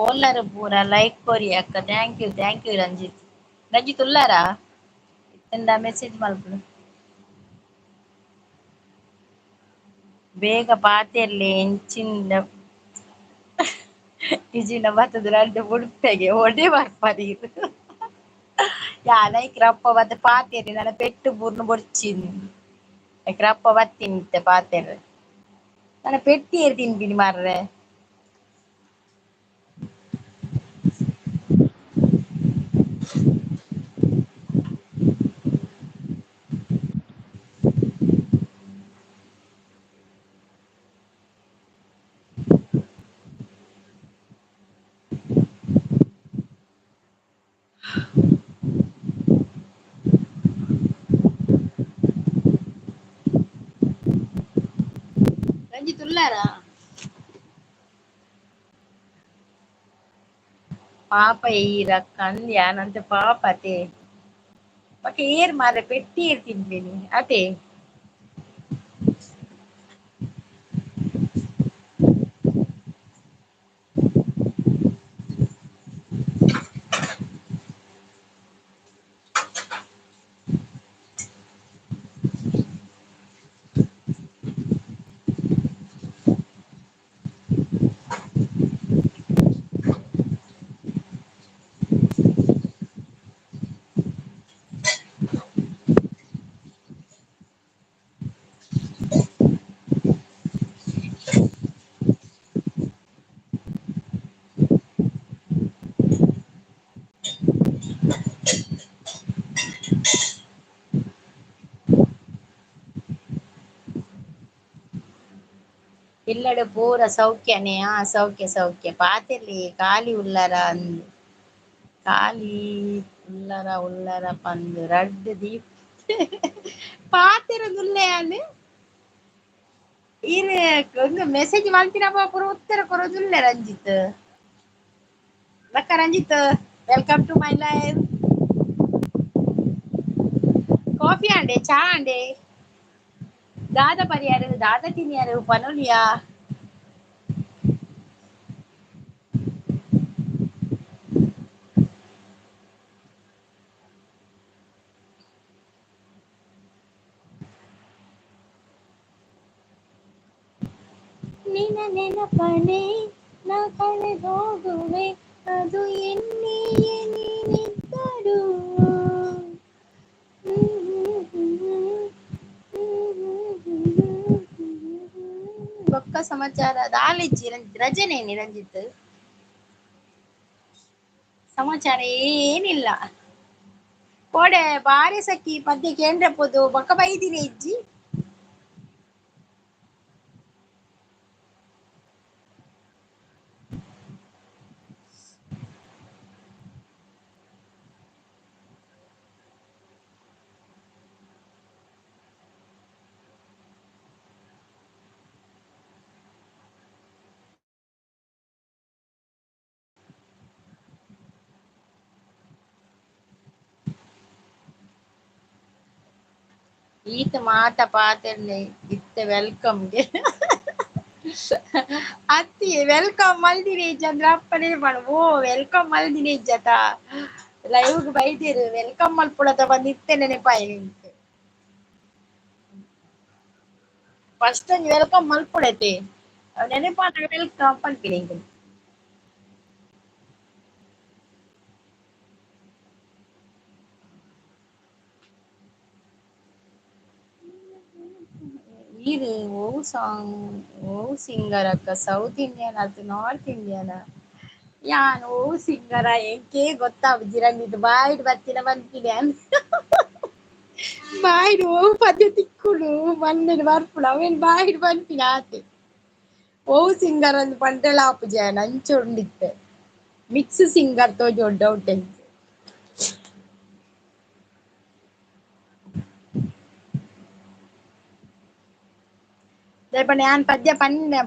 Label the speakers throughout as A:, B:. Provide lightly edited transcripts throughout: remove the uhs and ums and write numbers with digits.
A: ಓಲಾರ ಪೂರ ಲೈಕ್ ಕೊರಿ ಅಕ್ಕ. Thank you thank you Ranjith. Ranjith ಉಲ್ಲಾರಾ? ಇತ್ತಂಡ ಮೆಸೇಜ್ ಮಲ್ಪಡು. ಬೇಗ ಪಾತೆರ್ಲೆ ಎಂಚಿಂದ ಇಜಿನ ಬತ್ತದ ರಡ್ಡ್ ಬುಡ್ಪೆಗೆ ಒಡೆ ಬರ್ಪದೀರ್. ಯಾನ್ ಐಕ್ ರಪ್ಪ ಬತ್ತ ಪಾತೆರ್ನಿ ನನ ಪೆಟ್ಟು ಬೂರ್ನು ಬೊರ್ಚಿನ್. ಐಕ್ ರಪ್ಪ ಬತ್ತಿನಿ ಇತ್ತೆ ಪಾತೆರ್. ನನ ಪೆಟ್ಟಿ ಏರ್ ತಿನ್ಪಿನಿ ಮಾರ್ರೆ. ರಂಜಿತ್ ಉಲ್ಲಾರಾ? ಪಾಪ ಈರಕ್ಕ ಅಂದ್ ಯಾನಂತೆ ಪಾಪತೆ. ಬೊಕ ಏರ್ ಮಾರ್ರೆ ಪೆಟ್ಟಿ ಏರ್ ತಿನ್ಪಿನಿ ಅತೆ. ಇಲ್ಲಡೆ ಪೂರ ಸೌಖ್ಯನೇ? ಆ ಸೌಖ್ಯ ಸೌಖ್ಯ. ಪಾತೆರ್ಲಿ ಖಾಲಿ ಉಲ್ಲರ ಅಂದ್. ಖಾಲಿ ಉಲ್ಲರ ಉಲ್ಲರ ಪಂದ್ ರಡ್ಡ್ ದೀಪ್ ಪಾತೆರೊಂದುಲ್ಲೆ ಯಾನ್. ಈರ್ ಒಂದು ಮೆಸೇಜ್ ಮಲ್ತಿನಪ್ಪ ಪೂರ ಉತ್ತರ ಕೊರೊಂದುಲ್ಲೆ ರಂಜಿತ್. ಬಕ್ಕ Ranjith, welcome to my live. Coffee ಆಂಡೆ ಚಾ ಆಂಡೆ ದಾದ ಪರಿಯಾರು ದಾದ ತಿನಿಯಾರು ಪನೊಲಿಯಾ? ನಿನ್ನ ನೆನಪನೆ ನಾ ಕಳೆದೋಗುವೆ ಅದು ಎನ್ನೆಯೇ ನೀನಿದ್ದರು. ಬೊಕ್ಕ ಸಮಾಚಾರ ದಾಲಿಜ್ಜಿ ರಜೆನೇನಿ ರಂಜಿತ್? ಸಮಾಚಾರ ಏನಿಲ್ಲ. ಕೋಡೆ ಬಾರಿ ಸಖಿ ಪದ್ಯ ಕೇಂದ್ರ ಪೋದು ಬೊಕ್ಕ ಬೈದಿನಿ ಇಜ್ಜಿ. ಈತ ಮಾತ ಪಾತೆರ್ನೆ ಇತ್ತೆ ವೆಲ್ಕಮ್ಗೆ ಅತ್ತಿ welcome ಮಲ್ದಿನಿ ಚಂದ್ರ ಅಪ್ಪನೇ ಪಣ. ಓ welcome ಮಲ್ದಿನಿ ಜತ ಲೈವ್ಗ್ ಬೈದಿರು welcome ಮಲ್ಪುಡತ ಬಂದು ಇತ್ತೆ ನೆನಪಾಯಿ ನಿಂಕ್. ಫಸ್ಟ್ ಒಂಜಿ welcome ಮಲ್ಪುಡತೆ ನೆನಪಾನ welcome ಪನ್ಪಿನಿ ಎಂಕುಲು. ಈರ್ ಒವು ಸಾಂಗ್ ಒವು ಸಿಂಗರ್ ಅಕ್ಕ ಸೌತ್ ಇಂಡಿಯನ್ ಅತ್ತ್ ನಾರ್ತ್ ಇಂಡಿಯನ್? ಯಾನ್ ಒವು ಸಿಂಗರ ಎಂಕೇ ಗೊತ್ತಾಪುಜಿ ರಂಜಿತ್ ಬಾಯಿಡ್ ಬತ್ತಿನ ಪನ್ಪಿನಿ ಯಾನ್. ಬಾಯಿಡ್ ಒವು ಪದ್ಯ ತಿಕ್ಕುಂಡು ಮಣ್ಣೆಡ್ ಬರ್ಪುಂಡು ಅವೆನ್ ಬಾಯಿಡ್ ಪನ್ಪಿನಿ ಆತೆ. ಒವು ಸಿಂಗರ್ ಅಂದ್ ಪಂಡಲ ಆಪುಜಿ ಯಾನ್ ಅಂಚ ಉಂಡಿತ್ತೆ. ಮಿಕ್ಸ್ ಸಿಂಗರ್ ತೋಜೊಡು ಡೌಟ್ ಎಂಕ್. ದಾಯೆ ಪಂಡ ಯಾನ್ ಪದ್ಯ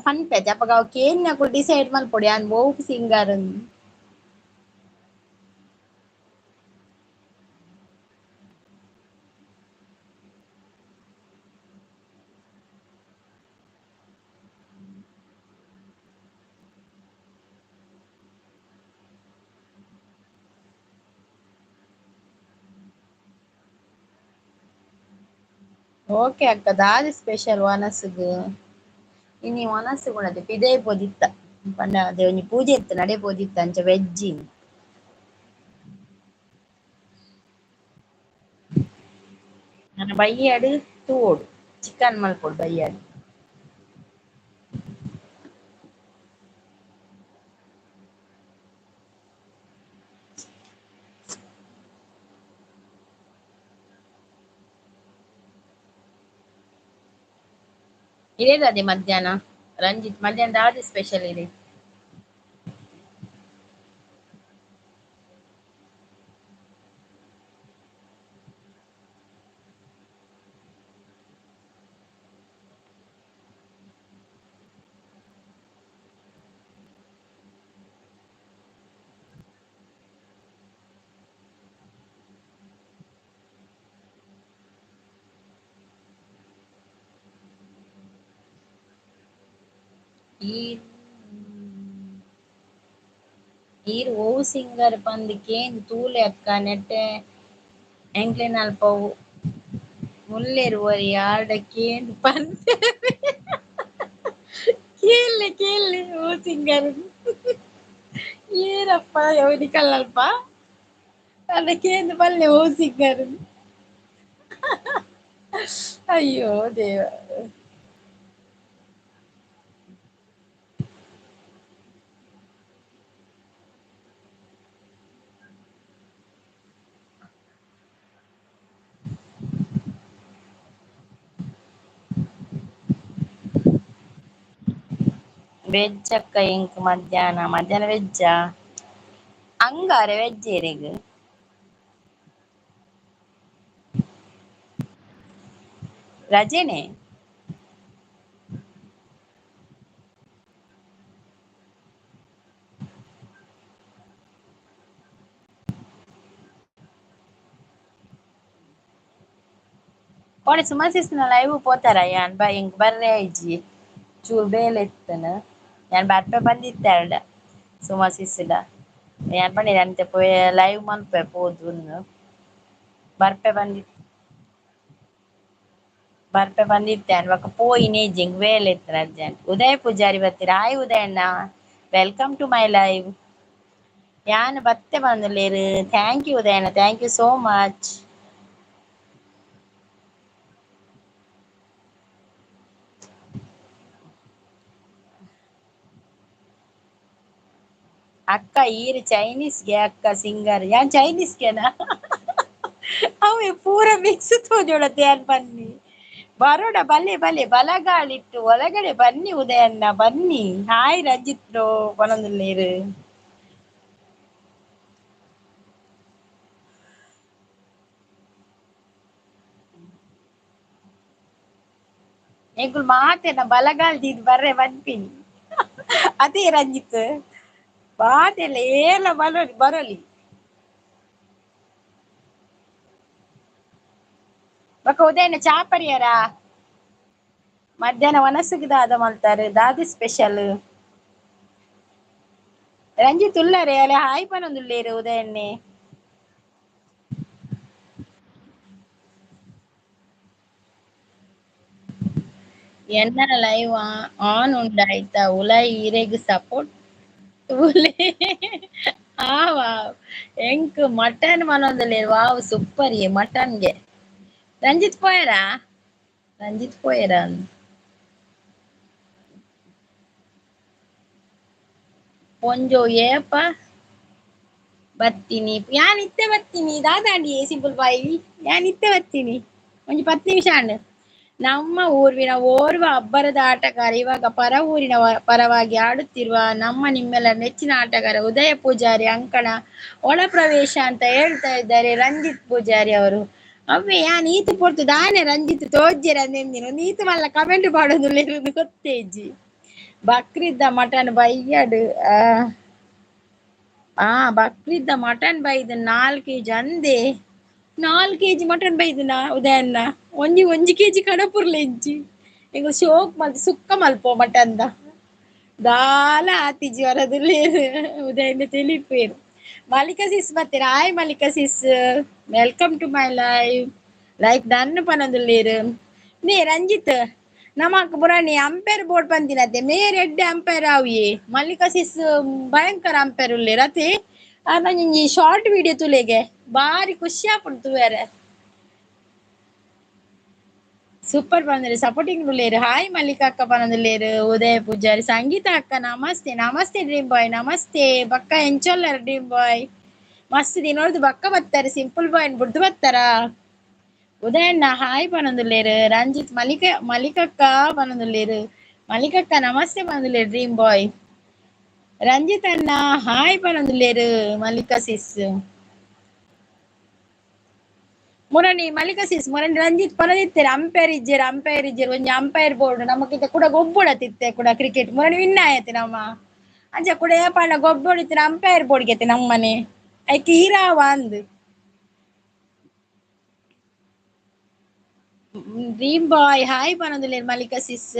A: ಪನ್ಪೆತೆ ಅಪಗ ಅವು ಕೇನ್ನಕುಲು ಡಿಸೈಡ್ ಮಲ್ಪೊಡು ಯಾನ್ ಒವು ಸಿಂಗರ್ ಅಂದ್. ಓಕೆ ಅಕ್ಕ ದಾದಿ ಸ್ಪೆಷಲ್ ವನಸುಗು ಇನಿ ವನಸು ಗುಣತೆ ಪಿದೇ ಪೋದಿತ್ತ ಪಂಡ ಅದೇ ಒಂಜಿ ಪೂಜೆ ಇತ್ತು ನಡೆ ಪೋದಿತ್ತ ಅಂಚ ವೆಜ್ ನನ್ನ ಬೈಯಾಡು ತೂಡು ಚಿಕನ್ ಮಲ್ಪೊಡು ಬೈಯಾಡು. ಇದೇದಾದೆ ಮಧ್ಯಾಹ್ನ ರಂಜಿತ್ ಮಧ್ಯಾಹ್ನ ದಾದೆ ಸ್ಪೆಷಲ್ ಇದೆ? ಈ ಈರ್ ಓವು ಸಿಂಗರ್ ಪಂದ್ ಕೇಂದ್ ತೂಲೆ ಅಕ್ಕ ನೆಟ್ಟೆ ಎಂಕ್ಲೆನಲ್ಪ ಮುಲ್ಲೆರ್ ಒರಿ ಆರ್ಡ ಕೇಂದ್ ಪಂದ್ ಕೇಳ್ಲೆ ಕೇಳ್ಲೆ ಓ ಸಿಂಗರ್ ಏರಪ್ಪ ನಿಕಲ್ಲಲ್ಪ ಅಲ್ಲ ಕೇಂದ್ ಪಲ್ಲೆ ಓ ಸಿಂಗರ್. ಅಯ್ಯೋ ದೇವ. ವೆಜ್ ಅಕ್ಕ ಇಂಕ್ ಮಧ್ಯಾಹ್ನ ಮಧ್ಯಾಹ್ನ ವೆಜ್ಜಾ ಅಂಗಾರೆ ವೆಜ್ ಏರೆಗ್ ರಜೆನೆ. ಕೋಡೆ ಸುಮಸಿಸ್ನ ಲೈವ್ ಪೋತಾರ ಯಾನ್ ಬ ಇಂಕ್ ಬರ್ರೆ ಇಜ್ಜಿ ಚೂರು ಬೇಲೆ ಇತ್ತನ ಯಾನ್ ಬರ್ಪೆ ಬಂದಿತ್ತೆರಡ ಸುಮಸಿಸ್ಡ ಯಾನ್ ಪಂಡಿನಿ ಅಂತೆ ಪೋಯ್ ಲೈವ್ ಮನ್ಪೆ ಪೋದು ಬರ್ಪೆ ಬಂದಿತ್ತು ಬರ್ಪೆ ಬಂದಿತ್ತೆ ಬೊಕ ಪೋಯಿನೆ ಇಜ್ಜಿ ಎಂಕ್ ಬೇಲೆ ಇತ್ತು ಅರ್ಜೆಂಟ್. ಉದಯ ಪೂಜಾರಿ ಬತ್ತೀರ ಹಾಯ್ ಉದಯಣ್ಣ welcome to my live. ಯಾನ್ ಬತ್ತೆ ಬಂದುಲ್ಲೇರು thank you ಉದಯಣ್ಣ thank you so much. ಅಕ್ಕ ಈರ್ ಚೈನೀಸ್ಗೆ ಅಕ್ಕ ಸಿಂಗರ್ ಯಾನ್ ಚೈನೀಸ್ಗೆನಾ ಅವೆ ಪೂರ ಮಿಕ್ಸ್ ತೋಜೋಡತ್ತೆ ಯಾನ್ ಬನ್ನಿ ಬರೋಣ ಬಲ್ಲೆ ಬಲ್ಲೆ ಬಲಗಾಲಿಟ್ಟು ಒಳಗಡೆ ಬನ್ನಿ ಉದಯಣ್ಣ ಬನ್ನಿ. ಹಾಯ್ ರಂಜಿತ್ ಬ್ರೋ ಪನೊಂದುಲ್ಲೇರು. ಎಂಕುಲು ಮಾತೆನ ಬಲಗಾಲ್ ದೀದ್ ಬರ್ರೆ ಪನ್ಪಿನಿ ಅದೇ ರಂಜಿತ್ ಮಾತೆಲ್ಲ ಏಲ ಬರೋಲಿ ಬರೋಲಿ. ಬೊಕ ಉದಯಣ್ಣ ಚಾ ಪರಿಯಾರ ಮಧ್ಯಾಹ್ನ ವನಸುಗ್ ದಾದ ಮಲ್ತಾರೆ ದಾದಿ ಸ್ಪೆಷಲ್ ರಂಜಿತ್ ಉಲ್ಲರೆ ಅಲೆ ಹಾಯ್ ಪನೊಂದುಲ್ಲೇರು ಉದಯಣ್ಣೆ. ಎನ್ನ ಲೈವ್ ಆನ್ ಉಂಡಾಯ್ತಾ ಉಲಾಯಿ ಇರೆಗ್ ಸಪೋರ್ಟ್ ಉಲೆ ಆ ವಾವ್ ಎಂಕ್ ಮಟನ್ ಮನೊಂದುಲ್ಲೇರು ವಾವ್ ಸೂಪರ್ ಯೇ ಮಟನ್ಗೆ. ರಂಜಿತ್ ಪೋಯರಾ ರಂಜಿತ್ ಪೋಯರಾ ಪೊಂಜೋ ಏಪ ಬತ್ತೀನಿ ಯಾನ್ ಇತ್ತೆ ಬತ್ತೀನಿ ದಾದಾಂಡಿ ಸಿಂಪಲ್ ಬಾಯಿ ಯಾನ್ ಇತ್ತೆ ಬತ್ತೀನಿ ಒಂಜಿ 10 ನಿಮಿಷ ಆಂಡ್. ನಮ್ಮ ಊರಿನ ಓರ್ವ ಅಬ್ಬರದ ಆಟಗಾರ ಇವಾಗ ಪರ ಊರಿನ ಪರವಾಗಿ ಆಡುತ್ತಿರುವ ನಮ್ಮ ನಿಮ್ಮೆಲ್ಲ ನೆಚ್ಚಿನ ಆಟಗಾರ ಉದಯ ಪೂಜಾರಿ ಅಂಕಣ ಒಳ ಪ್ರವೇಶ ಅಂತ ಹೇಳ್ತಾ ಇದ್ದಾರೆ ರಂಜಿತ್ ಪೂಜಾರಿ ಅವರು. ಅವ್ವೆ ಯಾನ್ ಈತು ಪೊರ್ತು ದಾನೆ ರಂಜಿತ್ ತೋಜ್ಜೆರ ಅಂದೆಂದಿನ ನೀತು ಮಲ್ಲ ಕಮೆಂಟ್ ಪಾಡೊಂದುಲ್ಲೆರ್ ಗೊತ್ತೇ ಇಜ್ಜಿ. ಬಕ್ರಿದ್ದ ಮಟನ್ ಬೈಯಡ್ ಆ ಬಕ್ರಿದ್ದ ಮಟನ್ ಬೈದ್ 4 ಕೆಜಿ ಅಂದೆ 4 ಕೆಜಿ ಮಟನ್ ಬೈದನ ಉದಯಣ್ಣ ಒಂಜಿ ಒಂಜಿ ಕೆಜಿ ಕಡಪುರ್ಲೆ ಇಜ್ಜಿ ಎಂಕ್ ಶೋಕ್ ಮಲ್ತ್ ಸುಕ್ಕ ಮಲ್ಪೋ ಮಟನ್ದ ದಾಲ ಆತಿಜಿ ವರದುಲ್ಲೇರು ಉದಯಣ್ಣ ತೆಲಿಪೇರು. ಮಲ್ಲಿಕಾ ಸಿಸ್ ಬತ್ತೆರ್ hi Mallika sis welcome to my live like done ಪನೊಂದುಲ್ಲೇರು. ನೇ ರಂಜಿತ್ ನಮಕ್ ಪುರಾಣಿ ಅಂಪೈರ್ ಬೋರ್ಡ್ ಬಂದಿನತೆ ಮೇರ್ ಎಡ್ಡೆ ಅಂಪೈರ್ ಆವಿಯೇ ಮಲ್ಲಿಕಾ ಸಿಸ್ ಭಯಂಕರ ಅಂಪೈರ್ ಉಲ್ಲೇರ್ ಅತೆ ಆರ್ನ ಶಾರ್ಟ್ ವಿಡಿಯೋ ತುಲೆಗೆ ಬಾರಿ ಖುಷಿ ಆಪುಂಡು ತೂವೆರೆ. ಸೂಪರ್ ಬಂದ್ರೆ ಸಪೋರ್ಟಿಂಗ್ ಉಲ್ಲೇರು. ಹಾಯ್ ಮಲ್ಲಿಕಾ ಅಕ್ಕ ಪನೊಂದುಲ್ಲೇರು. ಉದಯ ಪೂಜಾರಿ ಸಂಗೀತ ಅಕ್ಕ ನಮಸ್ತೆ ನಮಸ್ತೆ ಡ್ರೀಮ್ ಬಾಯ್ ನಮಸ್ತೆ ಬಕ್ಕ ಎಂಚೊಲ್ಲರ್ ಡ್ರೀಮ್ ಬಾಯ್ ಮಸ್ತ್ ದಿನೊರ್ದು ಬಕ್ಕ ಬತ್ತಾರೆ ಸಿಂಪಲ್ ಬಾಯ್ ಬುಡ್ದು ಬತ್ತಾರ. ಉದಯಣ್ಣ ಹಾಯ್ ಪನೊಂದುಲ್ಲೇರು. ರಂಜಿತ್ ಮಲ್ಲಿಕ ಮಲ್ಲಿಕಕ್ಕ ಪನೊಂದುಲ್ಲೇರು. ಮಲ್ಲಿಕಕ್ಕ ನಮಸ್ತೆ ಪನೊಂದುಲ್ಲೇರು ಡ್ರೀಮ್ ಬಾಯ್. ರಂಜಿತ್ ಅಣ್ಣ ಹಾಯ್ ಪನೊಂದುಲ್ಲೇರು. ಮಲ್ಲಿಕಾ ಸಿಸ್ ಮುರಣಿ ಮಲ್ಲಿಕಾ ಸಿಸ್ ಮುರಣಿ ರಂಜಿತ್ ಪನೊಂದಿತ್ತೆರ್ ಅಂಪೈರ್ ಇಜ್ಜೆರ್ ಅಂಪೈರ್ ಇಜ್ಜೆರ್ ಒಂಜಿ ಅಂಪೈರ್ ಬೋರ್ಡ್ ನಮಕಿತ ಕೂಡ ಗೊಬ್ಬುಡತಿತ್ತೆ ಕೂಡ ಕ್ರಿಕೆಟ್ ಮುರಣಿ ವಿನ್ ಆಯತೆ ನಮ್ಮ ಅಂಚ ಕೂಡ ಏಪಾಂಡ ಗೊಬ್ಬೊಡಿತ್ತಿನ ಅಂಪೈರ್ ಬೋರ್ಡ್ಗೆತೆ ನಮ್ಮನೆ ಐಕ್ ಈರಾವ ಅಂದ್. ಡ್ರೀಮ್ ಬಾಯ್ ಹಾಯ್ ಪನೊಂದುಲ್ಲೇರ್ ಮಲ್ಲಿಕಾ ಸಿಸ್.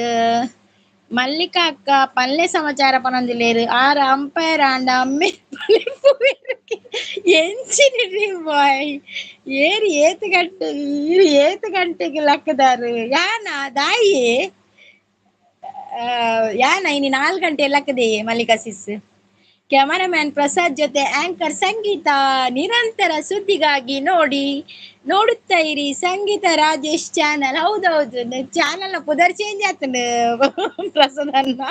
A: ಮಲ್ಲಿಕಾ ಅಕ್ಕ ಪಲ್ಲೆ ಸಮಾಚಾರ ಪನೊಂದುಲ್ಲೇರು. ಆರ್ ಅಂಪೈರ್ ಆಂಡ ಅಮ್ಮೆ ಎಂಚಿನ ಡ್ರೀಮ್ ಬಾಯ್ ಏರ್ ಏತ್ ಗಂಟೆ ಈರ್ ಏತ್ ಗಂಟೆಗೆ ಲಕ್ಕದಾರು ಯಾನ ದಾಯಿ ಯಾನ ಇನಿ 4 ಗಂಟೆ ಲಕ್ಕದೆ ಮಲ್ಲಿಕಾ ಸಿಸ್. ಕ್ಯಾಮರಾಮ್ಯಾನ್ ಪ್ರಸಾದ್ ಜೊತೆ ಆಂಕರ್ ಸಂಗೀತ ನಿರಂತರ ಸುದ್ದಿಗಾಗಿ ನೋಡಿ ನೋಡುತ್ತಾ ಇರಿ ಸಂಗೀತ ರಾಜೇಶ್ ಚಾನಲ್. ಹೌದೌದು ಚಾನಲ್ ಪುದರ್ ಚೇಂಜ್ ಆತಂಡು ಪ್ರಸಾದ್ ಅಣ್ಣ.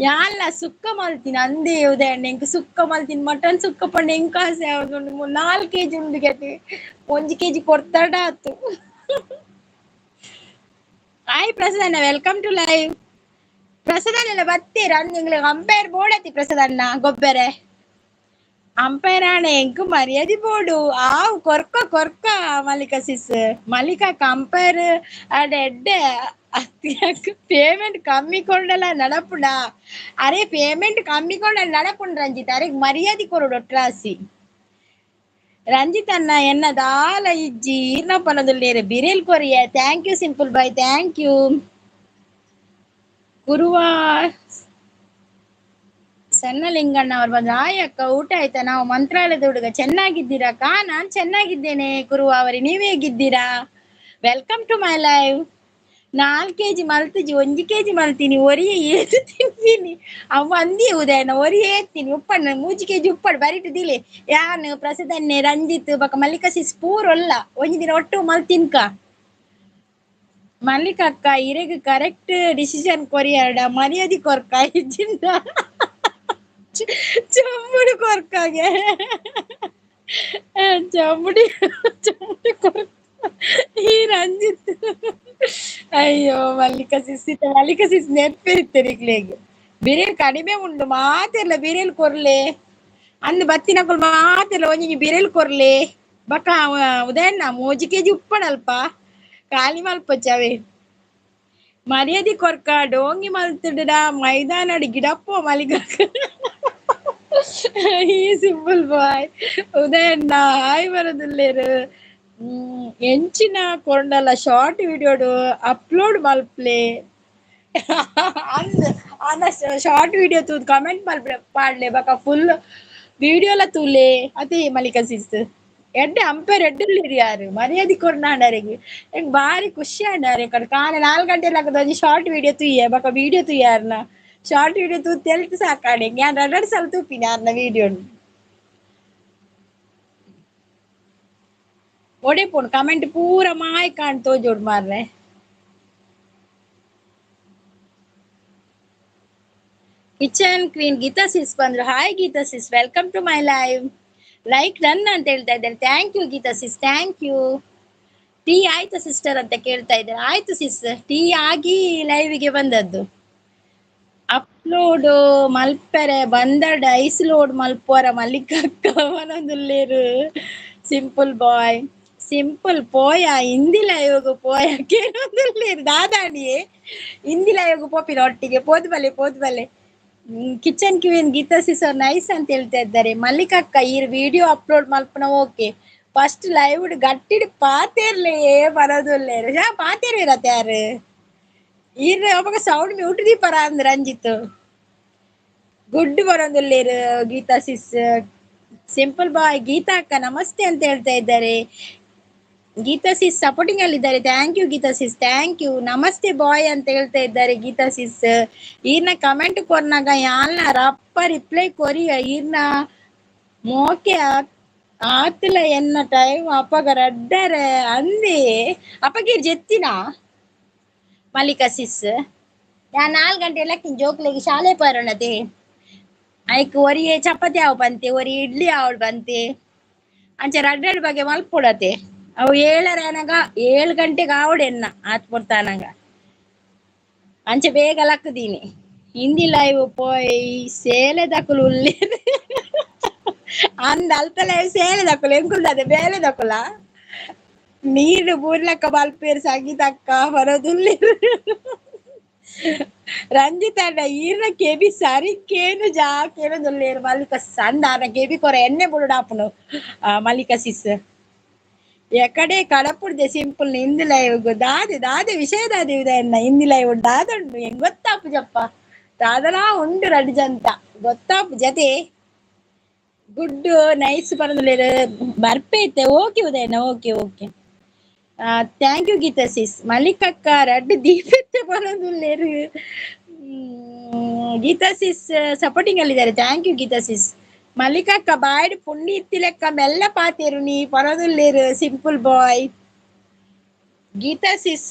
A: ಯಾಲ್ಲ ಸುಕ್ಕ ಮಲ್ತೀನಿ ಅಂದೇ ಉದಯಣ್ಣ ಎಂಕ್ ಸುಕ್ಕ ಮಲ್ತೀನಿ ಮಟನ್ ಸುಕ್ಕ ಪಂಡ ಎಂಕ್ ಆಸೆ ಆವೊಂದುಂಡು. 4 ಕೆಜಿ ಉಂಡು ಗೆತೆ 1 ಕೆಜಿ ಕೊಡ್ತಾಡ ಆತು. ಹಾಯ್ ಪ್ರಸಾದ್ ಅಣ್ಣ welcome to live. Prasad ಅಣ್ಣಲ್ಲ ಬತ್ತೀರ ಅಂದ್ ಅಂಪೈರ್ ಬೋರ್ಡ್ ಅತಿ ಪ್ರಸಾದ್ ಅಣ್ಣ ಗೊಬ್ಬೆರೆ ಅಂಪೈರ್ ಆಣೆ ಎಂಕ್ ಮರ್ಯಾದೆ ಬೋಡು ಆವ್ ಕೊರ್ಕ ಕೊರ್ಕ ಮಲ್ಲಿಕಾ ಸಿಸ್. ಮಲ್ಲಿಕಾ ಅಂಪೈರ್ ಅಡ ಎಡ್ಡೆ ಪೇಮೆಂಟ್ ಕಮ್ಮಿ ಕೊಂಡಲ ನಡಪುಂಡ. ಅರೆ ಪೇಮೆಂಟ್ ಕಮ್ಮಿ ಕೊಂಡಲ ನಡಪುಂಡು ರಂಜಿತ್ ಅರೆ ಮರ್ಯಾದೆ ಕೊರಡು ಒಟ್ರಾಸಿ. ರಂಜಿತ್ ಅಣ್ಣ ಎನ್ನ ದಾಲ ಇಜ್ಜಿ ಈರ್ನ ಪನೊಂದುಲ್ಲೇರು ಬಿರೇಲ್ ಕೊರಿಯ. Thank you simple boy thank you. ಗುರುವ ಸಣ್ಣ ಲಿಂಗಣ್ಣ ಅವ್ರು ಬಂದ್ರು. ಆಯ್ ಅಕ್ಕ ಊಟ ಆಯ್ತಾ? ನಾವು ಮಂತ್ರಾಲಯದ ಹುಡುಗ. ಚೆನ್ನಾಗಿದ್ದೀರಾ ಅಕ್ಕ? ನಾನ್ ಚೆನ್ನಾಗಿದ್ದೇನೆ ಗುರುವ ಅವರೇ, ನೀವ್ ಹೇಗಿದ್ದೀರಾ? Welcome to my live. 4 KG ಮಲ್ತಿಜಿ 1 KG ಮಲ್ತೀನಿ ಒರಿಯೆ ಏತು ತಿಂತೀನಿ ಅವ್ ಅಂದಿ ಉದಯನ ಒರಿಯೇ ಏತ್ತೀನಿ ಉಪ್ಪಣ್ಣ 3 ಕೆಜಿ ಉಪ್ಪಡು ಬರಿಟು ದಿಲೆ ಯಾನ್ ಪ್ರಸಾದನ್ನೆ ರಂಜಿತ್ ಬಕ ಮಲ್ಲಿಕಾ ಸಿಸ್ ಪೂರೊಲ್ಲ ಒಂಜಿ ದಿನ ಒಟ್ಟು ಮಲ್ತಿನ್ಕ. ಮಲ್ಲಿಕಾ ಅಕ್ಕ ಇರೆಗ್ ಕರೆಕ್ಟ್ ಡಿಸಿಷನ್ ಕೊರಿಯಾಡ ಮರ್ಯಾದೆ ಕೊರ್ಕ ಇಜ್ಜಿಂದ ಚಂಬುಡಿ ಕೊರ್ಕಾಗೆ ಚಂಬುಡಿ ಚಂಬುಡಿ ಕೊರ್ಕ ಈ ರಂಜಿತ್. ಅಯ್ಯೋ ಮಲ್ಲಿಕಾ ಸಿಸ್ ಮಲ್ಲಿಕಾ ಸಿಸ್ ನೆನಪಿರ್ತೇನೆ. ಬಿರೇಲ್ ಕಡಿಮೆ ಉಂಡು ಮಾತೆರ್ಲ ಬಿರೇಲ್ ಕೊರ್ಲೆ ಅಂದ್ ಬತ್ತಿನಕುಲು ಮಾತೆರ್ಲ ಒಂಜಿ ಬಿರೇಲ್ ಕೊರ್ಲೆ ಬಕ ಉದಯಣ್ಣ 3 ಕೆಜಿ ಉಪ್ಪಡಲ್ಪ ಖಾಲಿ ಮಲ್ಪೊಚ್ಚವೆ ಮರ್ಯಾದೆ ಕೊರ್ಕ ಡೋಂಗಿ ಮಲ್ತುಡ ಮೈದಾನಡ್ ಗಿಡಪ್ಪೋ ಮಲ್ಲಿಕಾ. ಈ ಸಿಂಪಲ್ ಬಾಯ್ ಉದಯಣ್ಣ ಹಾಯ್ ಬರೋದಿಲ್ಲೇರು. ಎಂಚಿನ ಕೊಂಡಲ ಶಾರ್ಟ್ ವಿಡಿಯೋಡು ಅಪ್ಲೋಡ್ ಮಲ್ಪ್ಲೆ ಅಂದ್ ಆಂಡ ಶಾರ್ಟ್ ವಿಡಿಯೋ ತೂದು ಕಮೆಂಟ್ ಮಲ್ಪ್ಲೆ ಪಾಡ್ಲೆ ಬಕ ಫುಲ್ ವಿಡಿಯೋಲ ತೂಲೆ ಅದೇ ಮಲ್ಲಿಕಾ ಸಿಸ್. ಎಡ್ಡೆ ಅಂಪೈರ್ ಎಡ್ಡೆ ಯಾರು ಮರ್ಯಾದೆ ಕೊರ್ನಾಂಡರಿಗೆ ಎಂಕ್ ಬಾರಿ ಖುಷಿ ಆಂಡಾರೆ ಕಡೆ ಕಾಲೆ 4 ಗಂಟೆ ಲಕ್ಕದ ಒಂಜಿ ಶಾರ್ಟ್ ವಿಡಿಯೋ ತೂಯೆ ಬಕ ವಿಡಿಯೋ ತೂಯಾರ್ನ ಶಾರ್ಟ್ ವಿಡಿಯೋ ತೂ ತೆಲ್ತ್ ಸಾಕಾಡೆ ಯಾನ್ ರಡ್ಡ್ ಸಲ ತೂಪಿನಿ ಯಾರ್ನ ವಿಡಿಯೋ. ಒಡೆ ಪೋನು ಕಮೆಂಟ್ ಪೂರ ಮಾಯ್ ಕಾಣ್ ತೋಜೋಡು ಮಾರ್ರೆ. ಕಿಚನ್ ಕ್ವೀನ್ ಗೀತಾ ಸಿಸ್ ಬಂದ್ರು. Hi Geetha sis welcome to my live. Like done ಅಂತ ಹೇಳ್ತಾ ಇದ್ದಾರೆ. Thank you Geetha sis thank you. Tea ಆಯ್ತಾ ಸಿಸ್ಟರ್ ಅಂತ ಕೇಳ್ತಾ ಇದ್ದಾರೆ. ಆಯ್ತು ಸಿಸ್ ಟೀ ಆಗಿ ಲೈವ್ಗೆ ಬಂದದ್ದು. ಅಪ್ಲೋಡ್ ಮಲ್ಪೆರೆ ಬಂದಡ್ ಐಸ್ ಲೋಡ್ ಮಲ್ಪೋರ ಮಲ್ಲಿಕಕ್ಕ ಮನೊಂದುಲ್ಲೇರು. ಸಿಂಪಲ್ ಬಾಯ್ ಸಿಂಪಲ್ ಪೋಯ ಹಿಂದಿ ಲೈವ್ಗ್ ಪೋಯ ಕೇಳೊಂದುಲ್ಲೇರು ದಾದಾಣಿಯೇ ಹಿಂದಿ ಲೈವ್ಗ್ ಪೋಪಿನ ಒಟ್ಟಿಗೆ ಪೋದು ಬಲೆ ಪೋದು ಬಲೆ. ಕಿಚನ್ ಕ್ವೀನ್ ಗೀತಾ ಸಿಸ್ ಅವ್ರು ನೈಸ್ ಅಂತ ಹೇಳ್ತಾ ಇದ್ದಾರೆ. ಮಲ್ಲಿಕಕ್ಕ ಈ ವಿಡಿಯೋ ಅಪ್ಲೋಡ್ ಮಲ್ಪನ ಓಕೆ ಫಸ್ಟ್ ಲೈವ್ ಗಟ್ಟಿಡ್ ಪಾತೇರ್ಲೆ ಬರೋದುಲ್ಲೇರು ಪಾತೇರು ಇರತ್ತೆ ಯಾರು ಈರ್ ಅವಾಗ ಸೌಂಡ್ ಮ್ಯೂಟ್ ದೀಪರ ಅಂದ್ ರಂಜಿತ್ ಗುಡ್ ಬರೋದುಲ್ಲೇರು Geetha sis. Simple boy Geetha ಅಕ್ಕ ನಮಸ್ತೆ ಅಂತ ಹೇಳ್ತಾ ಇದ್ದಾರೆ. ಗೀತಾ ಸಿಸ್ ಸಪೋರ್ಟಿಂಗ್ ಅಲ್ಲಿ ಇದ್ದಾರೆ. Thank you Geetha sis, thank you. ನಮಸ್ತೆ ಬಾಯ್ ಅಂತ ಹೇಳ್ತಾ ಇದ್ದಾರೆ ಗೀತಾ ಸಿಸ್. ಈರ್ನ ಕಮೆಂಟ್ ಕೊರ್ನಾಗ ಯಾಲ್ನ ರಪ್ಪ ರಿಪ್ಲೈ ಕೊರಿಯ ಈರ್ನ ಮೋಕೆ ಆತಲ ಎನ್ನ ಟೈಮ್ ಅಪ್ಪಗ ರಡ್ಡರೆ ಅಂದಿ ಅಪ್ಪಗೀರ್ ಜೆತ್ತಿನ ಮಲ್ಲಿಕಾ ಸಿಸ್. ಯಾ 4 ಗಂಟೆ ಲಕ್ಕಿನ ಜೋಕ್ಲೆಗೆ ಶಾಲೆ ಪಾರೋಣತೆ. ಐಕ್ ಒರಿಯೆ ಚಪಾತಿ ಆವು ಬಂತೆ, ಒರಿ ಇಡ್ಲಿ ಆವಡ್ ಬಂತೆ, ಅಂಚೆ ರಡ್ಡೆರಡು ಬಗೆ ಮಲ್ಪೊಡತೆ. ಅವು ಏಳರ ಅನಗ 7 ಗಂಟೆಗೆ ಆವಡೆ ಎನ್ನ ಆತ್ ಪೊರ್ತಾನಗ ಅಂಚೆ ಬೇಗ ಲಕ್ಕದೀನಿ. ಹಿಂದಿ ಲೈವ್ ಪೋಯ್ ಸೇಲೆ ದಕುಲು ಉಲ್ಲೆ ಅಂದ ಅಲ್ಪ ಲೈವ್ ಸೇಲೆ ದಕುಲು ಎಂಕುಲ್ದಾದೆ ಬೇಲೆ ದಕುಲ ನೀರು ಬೂರ್ಲಕ್ಕ ಬಲ್ಪೇರು ಸಂಗೀತಕ್ಕ ಬರೋದುಲ್ಲೆ. ರಂಜಿತ್ ಅಣ್ಣ ಈರ್ನ ಕೆಬಿ ಸರಿ ಕೇನು ಜಾ ಕೇನೊಂದುಲ್ಲೇರು ಮಲ್ಲಿಕ ಸಂದ ಆನ ಕೆಬಿ ಕೊರ ಎಣ್ಣೆ ಬುಡುಡಾಪುನು ಮಲ್ಲಿಕ ಸಿಸ್. ಎಕಡೆ ಕಡಪುಡ್ದೆ ಸಿಂಪಲ್ ಹಿಂದಿ ಲೈವ್ ದಾದೆ ದಾದೆ ವಿಷಯ ದಾದೆ ಇದೆ ಎನ್ನ ಹಿಂದಿ ಲೈವ್ ದಾದುಂಡು ಹೆಂಗ್ ಗೊತ್ತಾಪು ಜಪ್ಪ ದಾದನಾ ಉಂಡು ರಡ್ಡು ಜಂತ ಗೊತ್ತಾಪು ಜತೆ. ಗುಡ್ ನೈಸ್ ಪನೊಂದುಲ್ಲೇರು ಬರ್ಪೆ ಇತ್ತೆ. ಓಕೆ ಉದಯಣ್ಣ, okay okay, thank you Geetha sis. ಮಲ್ಲಿಕಕ್ಕ ರಡ್ಡು ದೀಪೆತ್ತೆ ಪನೊಂದುಲ್ಲೇರು. ಗೀತಾ ಸಿಸ್ ಸಪೋರ್ಟಿಂಗ್ ಅಲ್ಲಿದ್ದಾರೆ. Thank you Geetha sis. ಮಲ್ಲಿಕಕ್ಕ ಬಾಯ್ಡ್ ಪುಂಡಿ ಇತ್ತಿಲೆಕ್ಕ ಮೆಲ್ಲ ಪಾತೇರು ನೀ ಪನೊಂದುಲ್ಲೇರು simple boy. Geetha sis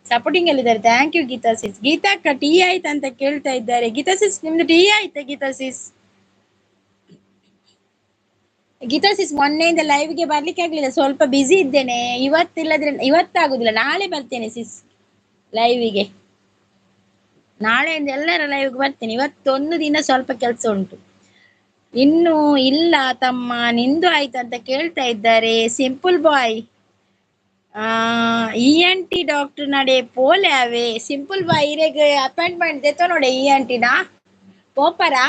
A: supporting ಅಲ್ಲಿದ್ದಾರೆ. Thank you Geetha sis. ಗೀತಾಕ್ಕ ಟೀ ಆಯ್ತಾ ಅಂತ ಕೇಳ್ತಾ ಇದ್ದಾರೆ. ಗೀತಾ ಸಿಸ್ ನಿಮ್ದು ಟೀ ಆಯ್ತಾ? ಗೀತಾ ಸಿಸ್, ಗೀತಾ ಸಿಸ್ ಮೊನ್ನೆಯಿಂದ ಲೈವ್ಗೆ ಬರ್ಲಿಕ್ಕೆ ಆಗ್ಲಿಲ್ಲ, ಸ್ವಲ್ಪ ಬ್ಯುಸಿ ಇದ್ದೇನೆ. ಇವತ್ತಿಲ್ಲದ್ರೆ ಇವತ್ತಾಗುದಿಲ್ಲ, ನಾಳೆ ಬರ್ತೇನೆ ಸಿಸ್ ಲೈವಿಗೆ. ನಾಳೆಯಿಂದ ಎಲ್ಲರ ಲೈವ್ಗೆ ಬರ್ತೇನೆ. ಇವತ್ತೊಂದು ದಿನ ಸ್ವಲ್ಪ ಕೆಲಸ ಉಂಟು. ಇನ್ನು ಇಲ್ಲ ತಮ್ಮ ನಿಂದು ಆಯ್ತು ಅಂತ ಕೇಳ್ತಾ ಇದ್ದಾರೆ simple boy. E N T doctor ನಡೆ ಪೋಲೆ ಅವೆ ಸಿಂಪಲ್ ಬಾಯ್ ಇರೆಗ್ ಅಪಾಯಿಂಟ್ಮೆಂಟ್ ದೆತ್ತೋ ನೋಡೆ ಇ ಎನ್ ಟಿನ ಪೋಪರಾ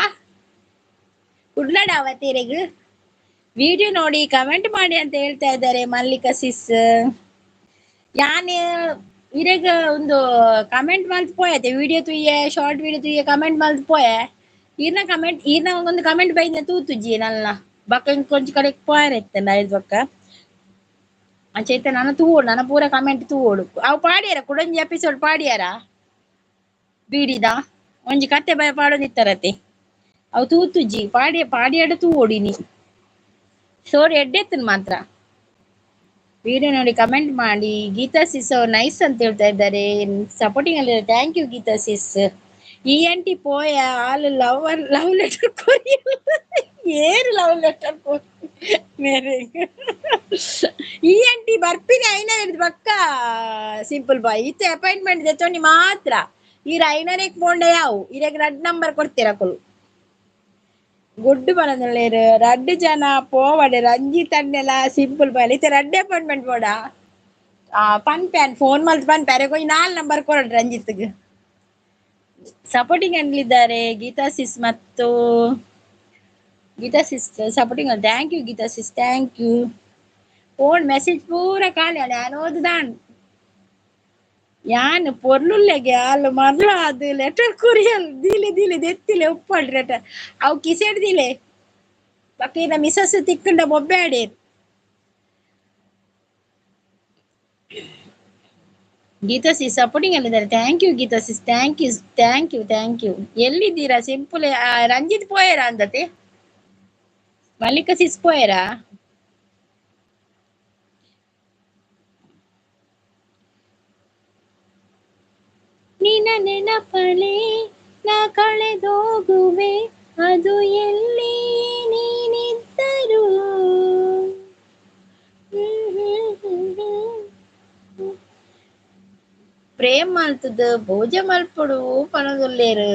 A: ಕುಡ್ಲಡಾವತ್ ಇರೆಗ್. ವಿಡಿಯೋ ನೋಡಿ ಕಮೆಂಟ್ ಮಾಡಿ ಅಂತ ಹೇಳ್ತಾ ಇದ್ದಾರೆ ಮಲ್ಲಿಕಾ ಸಿಸ್. ಯಾನ್ ಇರೆಗ್ ಒಂದು ಕಮೆಂಟ್ ಮಲ್ತ್ ಪೋಯತೆ ವಿಡಿಯೋ ತುಯ್ಯೆ ಶಾರ್ಟ್ ವಿಡಿಯೋ ತುಯ್ಯೆ ಕಮೆಂಟ್ ಮಲ್ತ್ ಪೋಯೆ. ಈರ್ನ ಕಮೆಂಟ್ ಈರ್ನ ಒಂದು ಕಮೆಂಟ್ ಬೈದ ತೂತುಜಿ ನಲ್ಲ ಬಕ್ಕ ಕೊಂಚ ಕಡೆ ಪೋಯರೆ ಇತ್ತಂಡ ಐದು ಬಕ್ಕ ಅಂಚ ಇತ್ತೆ ನನ್ನ ತೂವೋಡು ನನ್ನ ಪೂರ ಕಮೆಂಟ್ ತೂವೋಡು. ಅವು ಪಾಡಿಯರ ಕುಡೊಂಜಿ ಎಪಿಸೋಡ್ ಪಾಡಿಯರ ಬೀಡಿದ ಒಂಜಿ ಕತ್ತೆ ಬಯ ಪಾಡೊಂದಿತ್ತರತೆ ಅವು ತೂತುಜಿ ಪಾಡಿಯ ಪಾಡಿಯಾಡ ತೂವೋಡಿನಿ ಸೋರಿ ಎಡ್ಡೆತ್ತನ್ ಮಾತ್ರ. ವಿಡಿಯೋ ನೋಡಿ ಕಮೆಂಟ್ ಮಾಡಿ. ಗೀತಾ ಸಿಸ್ ಅವ್ರು ನೈಸ್ ಅಂತ ಹೇಳ್ತಾ ಇದ್ದಾರೆ, ಸಪೋರ್ಟಿಂಗ್ ಅಲ್ಲಿ. Thank you Geetha sis. E N T ಪೋಯ all love love letter courier ಏರು ಲವ್ ಲೆಟರ್ ಮೇರೆ ಇ ಎನ್ ಟಿ ಬರ್ಪಿನಿ ಐನ ಹಿಡ್ದು ಬಕ್ಕ ಸಿಂಪಲ್ ಬಾಯ್ ಇತ್ತೆ ಅಪಾಯಿಂಟ್ಮೆಂಟ್ ದೆತ್ತೊಂಡಿ ಮಾತ್ರ. ಈರ ಐನನೆಕ್ ಪೋಂಡೆ ಯಾವು ಇರೆಗ್ ರಡ್ ನಂಬರ್ ಕೊಡ್ತೀರ ಕೊಲು ಗುಡ್ಡು ಬರೊಂದುಲ್ಲೇರು ರಡ್ಡು ಜನ ಪೋವಡೆ ರಂಜಿತ್ ಅಣ್ಣೆಲ ಸಿಂಪಲ್ ಬಾಯ್ ಇತ್ತೆ ರಡ್ಡೆ ಅಪಾಯಿಂಟ್ಮೆಂಟ್ ಬೋಡ ಪನ್ಪೆ ಫೋನ್ ಮಲ್ತ್ ಪನ್ಪೆ ಅರೆಗ್ ಒಂಜಿ 4 ನಂಬರ್ ಕೊರಡ್ ರಂಜಿತ್ಗ್. ಸಪೋರ್ಟಿಂಗ್ ಅಲ್ಲಿದ್ದಾರೆ ಗೀತಾ ಸಿಸ್ ಮತ್ತು Geetha sis supporting. Thank you Geetha sis, thank you. Phone message ಪೂರ ಖಾಲಿ ಅಲ್ಲ ಯಾನ್ ಓದುದಾನ್ ಯಾನ್ ಪೊರ್ಲುಲ್ಲೆಗೆ ಅಲ್ಲ ಮರ್ಲ ಅದು ಲೆಟರ್ ಕೊರಿಯಲ್ ದೀಲೆ ದೀಲೆ ದೆತ್ತಿಲೆ ಉಪ್ಪಡ್ ಲೆಟರ್ ಅವು ಕಿಸೆಡ್ ದಿಲೆ ಬಕ್ಕ ಮಿಸಸ್ ತಿಕ್ಕಂಡ ಬೊಬ್ಬೆ ಆಡೇರು. ಗೀತಾ ಸಿಸ್ ಸಪೋರ್ಟಿಂಗ್ ಅಲ್ಲಿದ್ದಾರೆ. Thank you Geetha sis, thank you thank you thank you. ಎಲ್ಲಿದ್ದೀರಾ ಸಿಂಪಲ್? ರಂಜಿತ್ ಪೋಯರಾ ಅಂದತೆ ಮಲ್ಲಿಕಾ ಸಿಸ್ ಪೋಯರಾ? ನಿನ್ನ ನೆನಪಲೆ ನಾ ಕಳೆದೋಗುವೆ ಅದು ಎಲ್ಲಿ ನೀನಿದ್ದರು. ಪ್ರೇಮ್ ಮಲ್ತದ ಪೂಜೆ ಮಲ್ಪೊಡು ಪನೊಂದುಲ್ಲೇರು.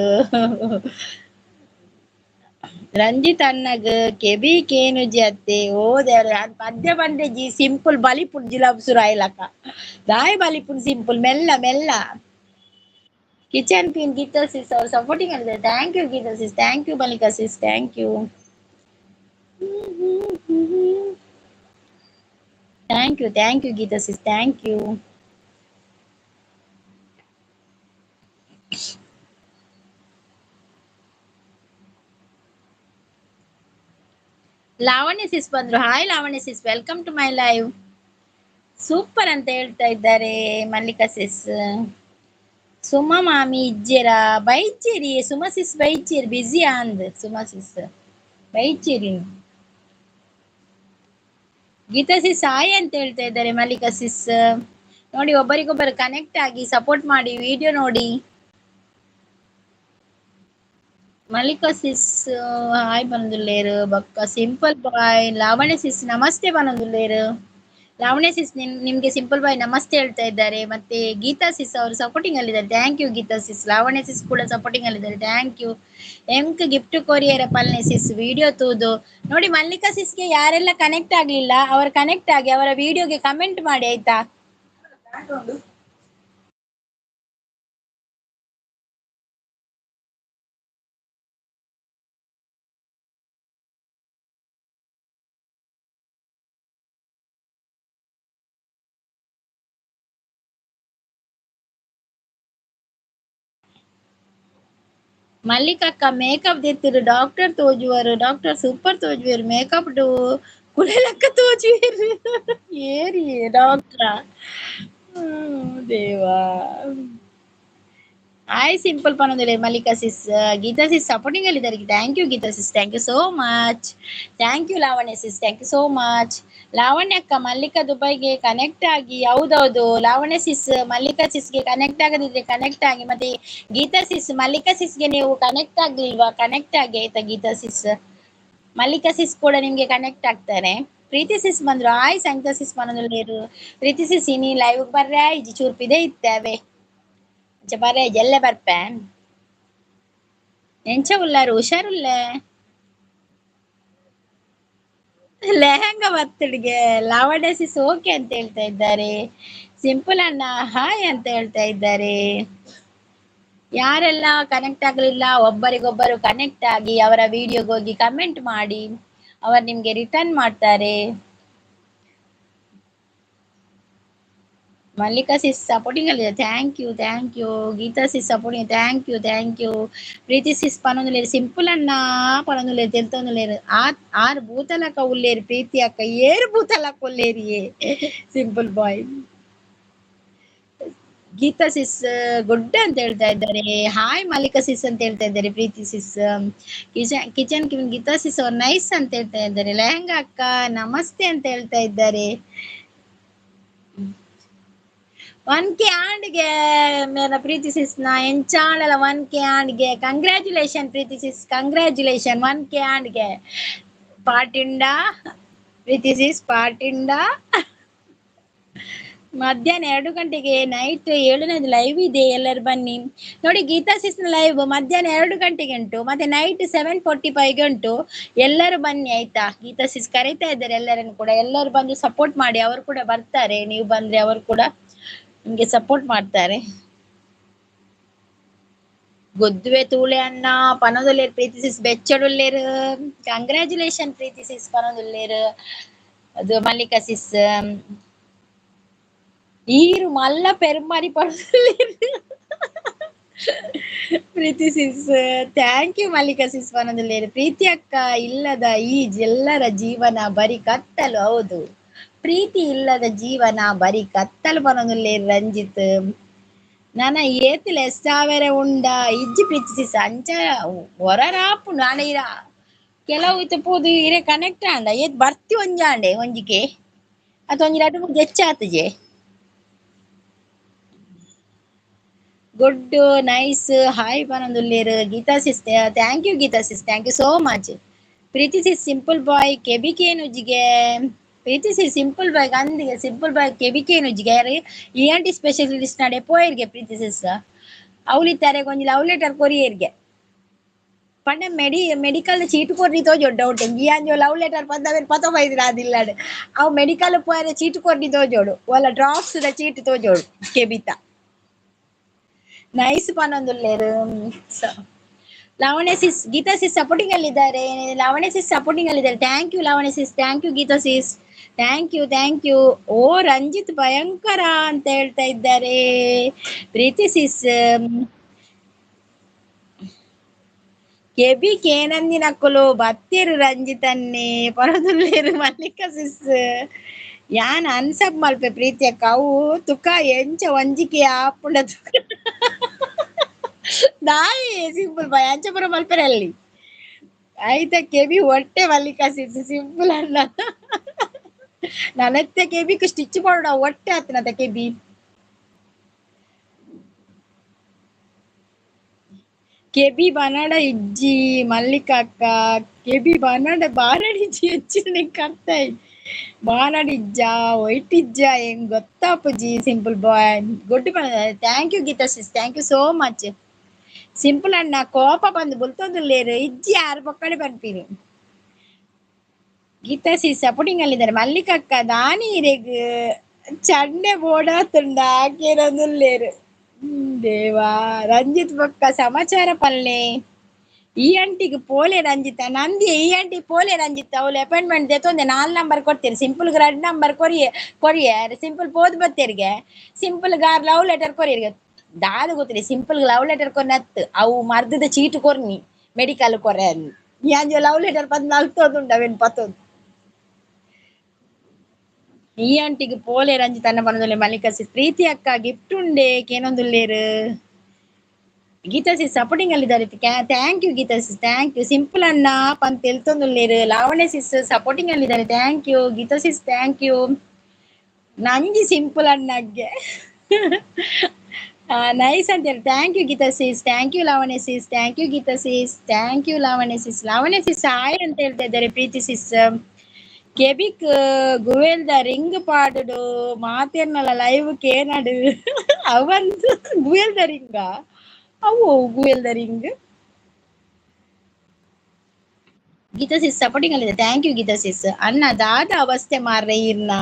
A: ರಂಜಿತ್ ಅಣ್ಣಗ್ ಕೆಬಿ ಕೇನುಜಿ ಅತ್ತೆ ಓ ದೇವ್ರೆ ಅದ್ ಪದ್ಯ ಪಂಡೆಜಿ ಸಿಂಪಲ್ ಬಲಿಪುಡ್ ಜಿಲಾಬ್ ಸುರು ಆಯ್ಲಕ್ಕ ದಾಯ್ ಬಲಿಪುಡ್ ಸಿಂಪಲ್ ಮೆಲ್ಲ ಮೆಲ್ಲ. ಕಿಚನ್ ಕ್ವೀನ್ ಗೀತಾ ಸಿಸ್ ಅವ್ರು ಸಪೋರ್ಟಿಂಗ್ ಅಲ್ಲಿದ್ದಾರೆ. Thank you Geetha sis, thank you Mallika sis, thank you thank you thank you Geetha sis, thank you. Lavanya sis ಬಂದ್ರು. Hi Lavanya sis, welcome to my live. Super ಅಂತ ಹೇಳ್ತಾ ಇದ್ದಾರೆ ಮಲ್ಲಿಕಾ ಸಿಸ್. ಸುಮಾ ಮಾಮಿ ಇಜ್ಜೇರಾ ಬೈಚೇರಿ? ಸುಮಾ ಸಿಸ್ ಬೈಚೇರಿ, ಬಿಸಿ ಅಂದ್ ಸುಮಾ ಸಿಸ್ ಬೈಚೇರಿ. ಗೀತಾ ಸಿಸ್ ಹಾಯ್ ಅಂತ ಹೇಳ್ತಾ ಇದ್ದಾರೆ ಮಲ್ಲಿಕಾ ಸಿಸ್. ನೋಡಿ ಒಬ್ಬರಿಗೊಬ್ಬರು ಕನೆಕ್ಟ್ ಆಗಿ ಸಪೋರ್ಟ್ ಮಾಡಿ, ವಿಡಿಯೋ ನೋಡಿ. ಮಲ್ಲಿಕಾ ಸಿಸ್ ಹಾಯ್ ಬಂದುಲ್ಲೇರು. ಬಕ್ಕ ಸಿಂಪಲ್ ಬಾಯ್ ಲಾವಣ್ಯ ಸಿಸ್ ನಮಸ್ತೆ ಬಂದುಲ್ಲೇರು. ಲಾವಣ್ಯ ಸಿಸ್ ನಿಮ್ಗೆ ಸಿಂಪಲ್ ಬಾಯ್ ನಮಸ್ತೆ ಹೇಳ್ತಾ ಇದ್ದಾರೆ. ಮತ್ತೆ ಗೀತಾ ಸಿಸ್ ಅವರು ಸಪೋರ್ಟಿಂಗ್ ಅಲ್ಲಿದ್ದಾರೆ, thank you Geetha sis. Lavanya sis ಕೂಡ ಸಪೋರ್ಟಿಂಗ್ ಅಲ್ಲಿದ್ದಾರೆ, thank you. ಎಂಕ್ ಗಿಫ್ಟ್ ಕೊರಿಯರ ಪಲ್ನೆ ಸಿಸ್ ವಿಡಿಯೋ ತೂದು ನೋಡಿ. ಮಲ್ಲಿಕಾ ಸಿಸ್ಗೆ ಯಾರೆಲ್ಲ ಕನೆಕ್ಟ್ ಆಗ್ಲಿಲ್ಲ ಅವರು ಕನೆಕ್ಟ್ ಆಗಿ ಅವರ ವಿಡಿಯೋಗೆ ಕಮೆಂಟ್ ಮಾಡಿ ಆಯ್ತಾ. ಮಲ್ಲಿಕಕ್ಕ ಮೇಕಪ್ ದೆತ್ತಿರು ಡಾಕ್ಟರ್ ತೋಜುವರು, ಡಾಕ್ಟರ್ ಸೂಪರ್ ತೋಜುವರು, ಮೇಕಪ್ do ಕುಲೆಲಕ್ಕ ತೋಜುವರು. ಏರಿ ಡಾಕ್ಟ್ರ ದೇವಾ. ಹಾಯ್ ಸಿಂಪಲ್ ಪನೊಂದಿಲ್ಲ Mallika sis. Geetha sis supporting ಅಲ್ಲಿದ್ದಾರೆ, thank you Geetha sis, thank you so much. Thank you Lavanya sis, thank you so much. Lavanya ಅಕ್ಕ ಮಲ್ಲಿಕಾ ದುಬೈಗೆ ಕನೆಕ್ಟ್ ಆಗಿ, ಹೌದೌದು ಲಾವಣ್ಯ ಸಿಸ್ ಮಲ್ಲಿಕಾ ಸಿಸ್ಗೆ ಕನೆಕ್ಟ್ ಆಗದಿದ್ರೆ ಕನೆಕ್ಟ್ ಆಗಿ. ಮತ್ತೆ ಗೀತಾ ಸಿಸ್ ಮಲ್ಲಿಕಾ ಸಿಸ್ಗೆ ನೀವು ಕನೆಕ್ಟ್ ಆಗ್ಲಿಲ್ವಾ? ಕನೆಕ್ಟ್ ಆಗಿ ಆಯ್ತಾ ಗೀತಾ ಸಿಸ್. ಮಲ್ಲಿಕಾ ಸಿಸ್ ಕೂಡ ನಿಮ್ಗೆ ಕನೆಕ್ಟ್ ಆಗ್ತಾರೆ. ಪ್ರೀತಿ ಸಿಸ್ ಬಂದ್ರು, ಹಾಯ್ ಸಂಗೀತ ಸಿಸ್ ಬಂದ್ರು. ಪ್ರೀತಿ ಸಿಸ್ ಇನಿ ಲೈವ್ ಬರ್ರೆ ಇಜ್ಜಿ ಚೂರ್ಪಿದೆ ಇತ್ತವೆ ಬರ್ರೆ ಎಲ್ಲೆ ಬರ್ಪೆ ಎಂಚ ಉಲ್ಲಾರು ಹುಷಾರುಲ್ಲೆ. ಲೆಹಂಗಾ ಬರ್ತಡಿಗೆ ಲಾವಣ್ಯ ಸಿಸ್ ಓಕೆ ಅಂತ ಹೇಳ್ತಾ ಇದ್ದಾರೆ. ಸಿಂಪಲ್ ಅಣ್ಣ ಹಾಯ್ ಅಂತ ಹೇಳ್ತಾ ಇದ್ದಾರೆ. ಯಾರೆಲ್ಲ ಕನೆಕ್ಟ್ ಆಗಲಿಲ್ಲ ಒಬ್ಬರಿಗೊಬ್ಬರು ಕನೆಕ್ಟ್ ಆಗಿ ಅವರ ವಿಡಿಯೋಗೆ ಹೋಗಿ ಕಮೆಂಟ್ ಮಾಡಿ, ಅವರು ನಿಮ್ಗೆ ರಿಟರ್ನ್ ಮಾಡ್ತಾರೆ. ಮಲ್ಲಿಕಾ ಸಿಸ್ ಸಪೋರ್ಟಿಂಗ್ ಅಲ್ಲಿ, thank you thank you. Geetha sis supporting, thank you thank you. Preethi sis ಪನೊಂದುಲೇರು, simple ಅಣ್ಣ ಪನೊಂದುಲೇರು ತೆಲ್ತೊಂದುಲೇರು. ಆ ಆರು ಬೂತಲಕ್ಕ ಉಲ್ಲೇರು ಪ್ರೀತಿ ಅಕ್ಕ, ಏರು ಬೂತಲಕ್ಕ ಉಲ್ಲೇರಿಯೇ simple boy. Geetha sis good ಅಂತ ಹೇಳ್ತಾ ಇದ್ದಾರೆ. ಹಾಯ್ ಮಲ್ಲಿಕಾ ಸಿಸ್ ಅಂತ ಹೇಳ್ತಾ ಇದ್ದಾರೆ Preethi sis. Kitchen queen Geetha sis ಅವ್ರು ನೈಸ್ ಅಂತ ಹೇಳ್ತಾ ಇದ್ದಾರೆ. ಲೆಹಂಗಾ ಅಕ್ಕ ನಮಸ್ತೆ ಅಂತ ಹೇಳ್ತಾ ಇದ್ದಾರೆ. 1K ಆಂಡ್ಗೆ ಮೇರ ಪ್ರೀತಿ ಸಿಸ್ ನ ಎಂಚಾಳಲ 1K ಆಂಡ್ಗೆ ಕಂಗ್ರ್ಯಾಚುಲೇಷನ್ ಪ್ರೀತಿ ಸಿಸ್, ಕಂಗ್ರ್ಯಾಚುಲೇಷನ್ 1K ಆಂಡ್ಗೆ. ಪಾಟಿಂಡ ಪ್ರೀತಿ ಸಿಸ್ ಪಾಟಿಂಡ. ಮಧ್ಯಾಹ್ನ 2 ಗಂಟೆಗೆ ನೈಟ್ 7ನೇದು ಲೈವ್ ಇದೆ, ಎಲ್ಲರೂ ಬನ್ನಿ. ನೋಡಿ ಗೀತಾ ಸಿಸ್ನ ಲೈವ್ ಮಧ್ಯಾಹ್ನ 2 ಗಂಟೆಗೆ ಉಂಟು, ಮತ್ತೆ ನೈಟ್ 7:45 ಉಂಟು. ಎಲ್ಲರೂ ಬನ್ನಿ ಆಯ್ತಾ. ಗೀತಾ ಸಿಸ್ ಕರೀತಾ ಇದ್ದಾರೆ ಎಲ್ಲರನ್ನು ಕೂಡ, ಎಲ್ಲರೂ ಬಂದು ಸಪೋರ್ಟ್ ಮಾಡಿ. ಅವರು ಕೂಡ ಬರ್ತಾರೆ, ನೀವು ಬಂದ್ರೆ ಅವರು ಕೂಡ ನಿಮ್ಗೆ ಸಪೋರ್ಟ್ ಮಾಡ್ತಾರೆ. ಗೊದ್ದುವೆ ತೂಳೆ ಅಣ್ಣ ಪನೊಂದುಲ್ಲೇರು ಪ್ರೀತಿ ಸಿಸ್ ಬೆಚ್ಚಡುಲ್ಲೇರು. ಕಂಗ್ರ್ಯಾಚುಲೇಷನ್ ಪ್ರೀತಿ ಸಿಸ್ ಪನೊಂದುಲ್ಲೇರು. ಅದು ಮಲ್ಲಿಕಾ ಸಿಸ್ ಈರು ಮಲ್ಲ ಪೆರುಮಾರಿ ಪಡೋದುಲ್ಲೇರು Preethi sis. Thank you Mallika sis ಪನೊಂದುಲ್ಲೇರು. ಪ್ರೀತಿ ಅಕ್ಕ ಇಲ್ಲದ ಈ ಎಲ್ಲರ ಜೀವನ ಬರೀ ಕತ್ತಲು. ಹೌದು, ಪ್ರೀತಿ ಇಲ್ಲದ ಜೀವನ ಬರೀ ಕತ್ತಲು ಪನೊಂದುಲ್ಲೇರು ರಂಜಿತ್. ನಾನ ಏತಿಲ ಎಸ್ಸಾವೆರೆ ಉಂಡ ಇಜ್ಜಿ ಪ್ರೀತಿ ಸಿಸ್ ಅಂಚ ಹೊರರಾಪು ನಾನ ಇರ ಕೆಲವು ಇತ್ತು ಪೂದು ಇರೆ ಕನೆಕ್ಟ್ ಆಂಡ ಏತ್ ಬರ್ತಿ ಒಂಜಾಂಡೆ ಒಂಜಿಕೆ ಅದು ಒಂಜಿ ರಡ್ಡು ಮೂಜಿ ಹೆಚ್ಚಾತಜೆ. ಗುಡ್ ನೈಸ್ ಹಾಯ್ ಪನೊಂದುಲ್ಲೇರು Geetha sis. Thank you Geetha sis, thank you so much. Preethi sis simple boy ಕೆಬಿಕೇನುಜ್ಜಿಗೆ. Preeti Sis simple boy ಅಂದಿಗೆ simple boy ಕೆಬಿಕೇನುಜ್ಜಿಗೆ ಯಾರು ಇ ಎನ್ ಟಿ ಸ್ಪೆಷಲಿಸ್ಟ್ ನಡೆ ಪೋಯರ್ಗೆ ಪ್ರೀತಿ ಸಿಸ್. ಅವಳಿತ್ತಾರೆ ಕೊಂಚ ಲವ್ ಲೆಟರ್ ಕೊರಿಯರ್ಗೆ ಪಂಡ ಮೆಡಿಕಲ್ ಚೀಟು ಕೊರ್ನಿ ತೋಜೋಡು ಡೌಟ್ ಈ ಅಂಜೋ ಲವ್ ಲೆಟರ್ ಪಂದ ಪತ ಬೈದ್ರ ಅದಿಲ್ಲಾಡು ಅವು medical ಪೋಯರೆ ಚೀಟು ಕೊರ್ನಿ ತೋಜೋಡು ಒಲ್ಲ ಡ್ರಾಪ್ಸ್ the ಚೀಟು ತೋಜೋಡು ಕೆಬಿತ. ನೈಸ್ ಪನೊಂದುಲ್ಲೇರು. Lavanya sis Geetha sis supporting ಅಲ್ಲಿದ್ದಾರೆ, ಲಾವಣ್ಯ ಸಿಸ್ ಸಪೋರ್ಟಿಂಗ್ ಅಲ್ಲಿದ್ದಾರೆ. Thank you Lavanya sis, thank you Geetha sis, thank you thank you. ಓ ರಂಜಿತ್ ಭಯಂಕರ ಅಂತ ಹೇಳ್ತಾ ಇದ್ದಾರೆ ಪ್ರೀತಿ ಸಿಸ್. ಕೆಬಿ ಕೇನಂದಿನಕ್ಕಲು ಬತ್ತೇರು ರಂಜಿತನ್ನೇ ಪರದುಲ್ಲೇರು ಮಲ್ಲಿಕ ಸಿಸ್ ಯಾನ್ ಅನ್ಸಪ್ ಮಲ್ಪೆ ಪ್ರೀತಿಯಕ್ಕ ಅವು ತುಕ ಎಂಚ ವಂಜಿಕೆ ಆಪುಂಡ ತುಕ ದಾಯಿ ಸಿಂಪಲ್ ಬಾಯ್ ಅಂಚಪುರ ಮಲ್ಪೆರಲ್ಲಿ ಆಯ್ತಾ ಕೆಬಿ ಹೊಟ್ಟೆ ಮಲ್ಲಿಕ ಸಿಸ್ ಸಿಂಪಲ್ ಅಲ್ಲ ನನ್ನತ್ತೆ ಕೆಬಿಗೆ ಸ್ಟಿಚ್ ಮಾಡೋಣ ಹೊಟ್ಟೆ ಆತನತ ಕೆಬಿ ಕೆಬಿ ಬನಾಡ ಇಜ್ಜಿ ಮಲ್ಲಿಕಕ್ಕ ಕೆಬಿ ಬನಾಡ ಬಾನಡಿಜ್ಜಿ ಹೆಚ್ಚಿನ ನಿಂಗೆ ಅರ್ಥ ಬಾನಡಿಜ್ಜ ಒಯ್ಟಿಜ್ಜ ಹೆಂಗ್ ಗೊತ್ತಾಪುಜಿ simple boy good thank you Geetha sis thank you so much simple ಅಣ್ಣ ಕೋಪ ಬಂದು ಬುಲ್ತೊಂದುಲ್ಲೇರು ಇಜ್ಜಿ ಯಾರು ಬೊಕ್ಕಡೆ ಪನ್ಪಿನಿ ಗೀತಾ ಸಿಸ್ ಸಪೋರ್ಟಿಂಗ್ ಅಲ್ಲಿದ್ದಾರೆ ಮಲ್ಲಿಕಕ್ಕ ದಾನಿ ಇರೆಗ್ ಚಂಡೆ ಬೋಡಾತುಂಡ ಆಕೇರೊಂದುಲ್ಲೇರು ದೇವಾ ರಂಜಿತ್ ಬೊಕ್ಕ ಸಮಾಚಾರ ಪಲ್ಲೆ ಈ ಅಂಟಿಗೆ ಪೋಲೆ ರಂಜಿತ ನಂದಿ ಈ ಅಂಟಿ ಪೋಲೆ ರಂಜಿತ್ ಅವಳು ಅಪಾಯಿಂಟ್ಮೆಂಟ್ ದೆತ್ತೊಂದೆ 4 ನಂಬರ್ ಕೊಡ್ತೀರಿ ಸಿಂಪಲ್ 2 ನಂಬರ್ ಕೊರಿಯ ಕೊರಿಯರ್ ಸಿಂಪಲ್ ಪೋದ್ ಬತ್ತೇರಿಗೆ ಸಿಂಪಲ್ ಗಾರ್ ಲವ್ ಲೆಟರ್ ಕೊರಿಯರ್ಗೆ ದಾದ ಗೊತ್ತಿಲ್ಲ ಸಿಂಪಲ್ ಲವ್ ಲೆಟರ್ ಕೊರ್ನತ್ ಅವು ಮರ್ದದ ಚೀಟು ಕೊರ್ನಿ ಮೆಡಿಕಲ್ ಕೊರೆ ಯಾಂಜ ಲವ್ ಲೆಟರ್ ಪದ್ ನಲ್ತೋದುಂಡು ಅವೇನು ಪತ್ತೊಂದು ಈ ಅಂಟಿಗೆ ಪೋಲೆ ರಂಜಿತ್ ಅನ್ನ ಬನದೊಲ್ಲೆ ಮಲ್ಲಿಕಾ ಸಿಸ್ ಪ್ರೀತಿ ಅಕ್ಕ ಗಿಫ್ಟ್ ಉಂಡೆ ಕೇನೊಂದುಲ್ಲೇರು ಗೀತಾ ಸಿಸ್ ಸಪೋರ್ಟಿಂಗ್ ಅಲ್ಲಿದ್ದಾರೆ thank you Geetha sis thank you simple ಅಣ್ಣ ಪಂತ ಎಲ್ತೊಂದುಲ್ಲೇರು ಲಾವಣ್ಯ ಸಿಸ್ ಸಪೋರ್ಟಿಂಗ್ ಅಲ್ಲಿದ್ದಾರೆ thank you Geetha sis thank you ನಂಜಿ ಸಿಂಪಲ್ ಅಣ್ಣಗೆ ನೈಸ್ ಅಂತ ಹೇಳಿ thank you Geetha sis thank you Lavanya sis thank you Geetha sis thank you Lavanya sis Lavanya sis hi ಅಂತ ಹೇಳ್ತಾ ಇದ್ದಾರೆ ಪ್ರೀತಿ ಸಿಸ್ ಕೆಬಿಕ್ ಗುವೆಲ್ದ ರಿಂಗ್ ಪಾಡುಡು ಮಾತೇರ್ನಲ್ಲ ಲೈವ್ ಕೇನಡು ಅವಂದು ಗುವೆಲ್ದ ring a ಅವು ಗುವೆಲ್ದ ರಿಂಗ್ ಗೀತಾ ಸಿಸ್ ಸಪೋರ್ಟಿಂಗ್ ಅಲ್ಲಿದೆ thank you Geetha sis ಅಣ್ಣ ದಾದ ಅವಸ್ಥೆ ಮಾರ್ರೆ ಇರ್ನ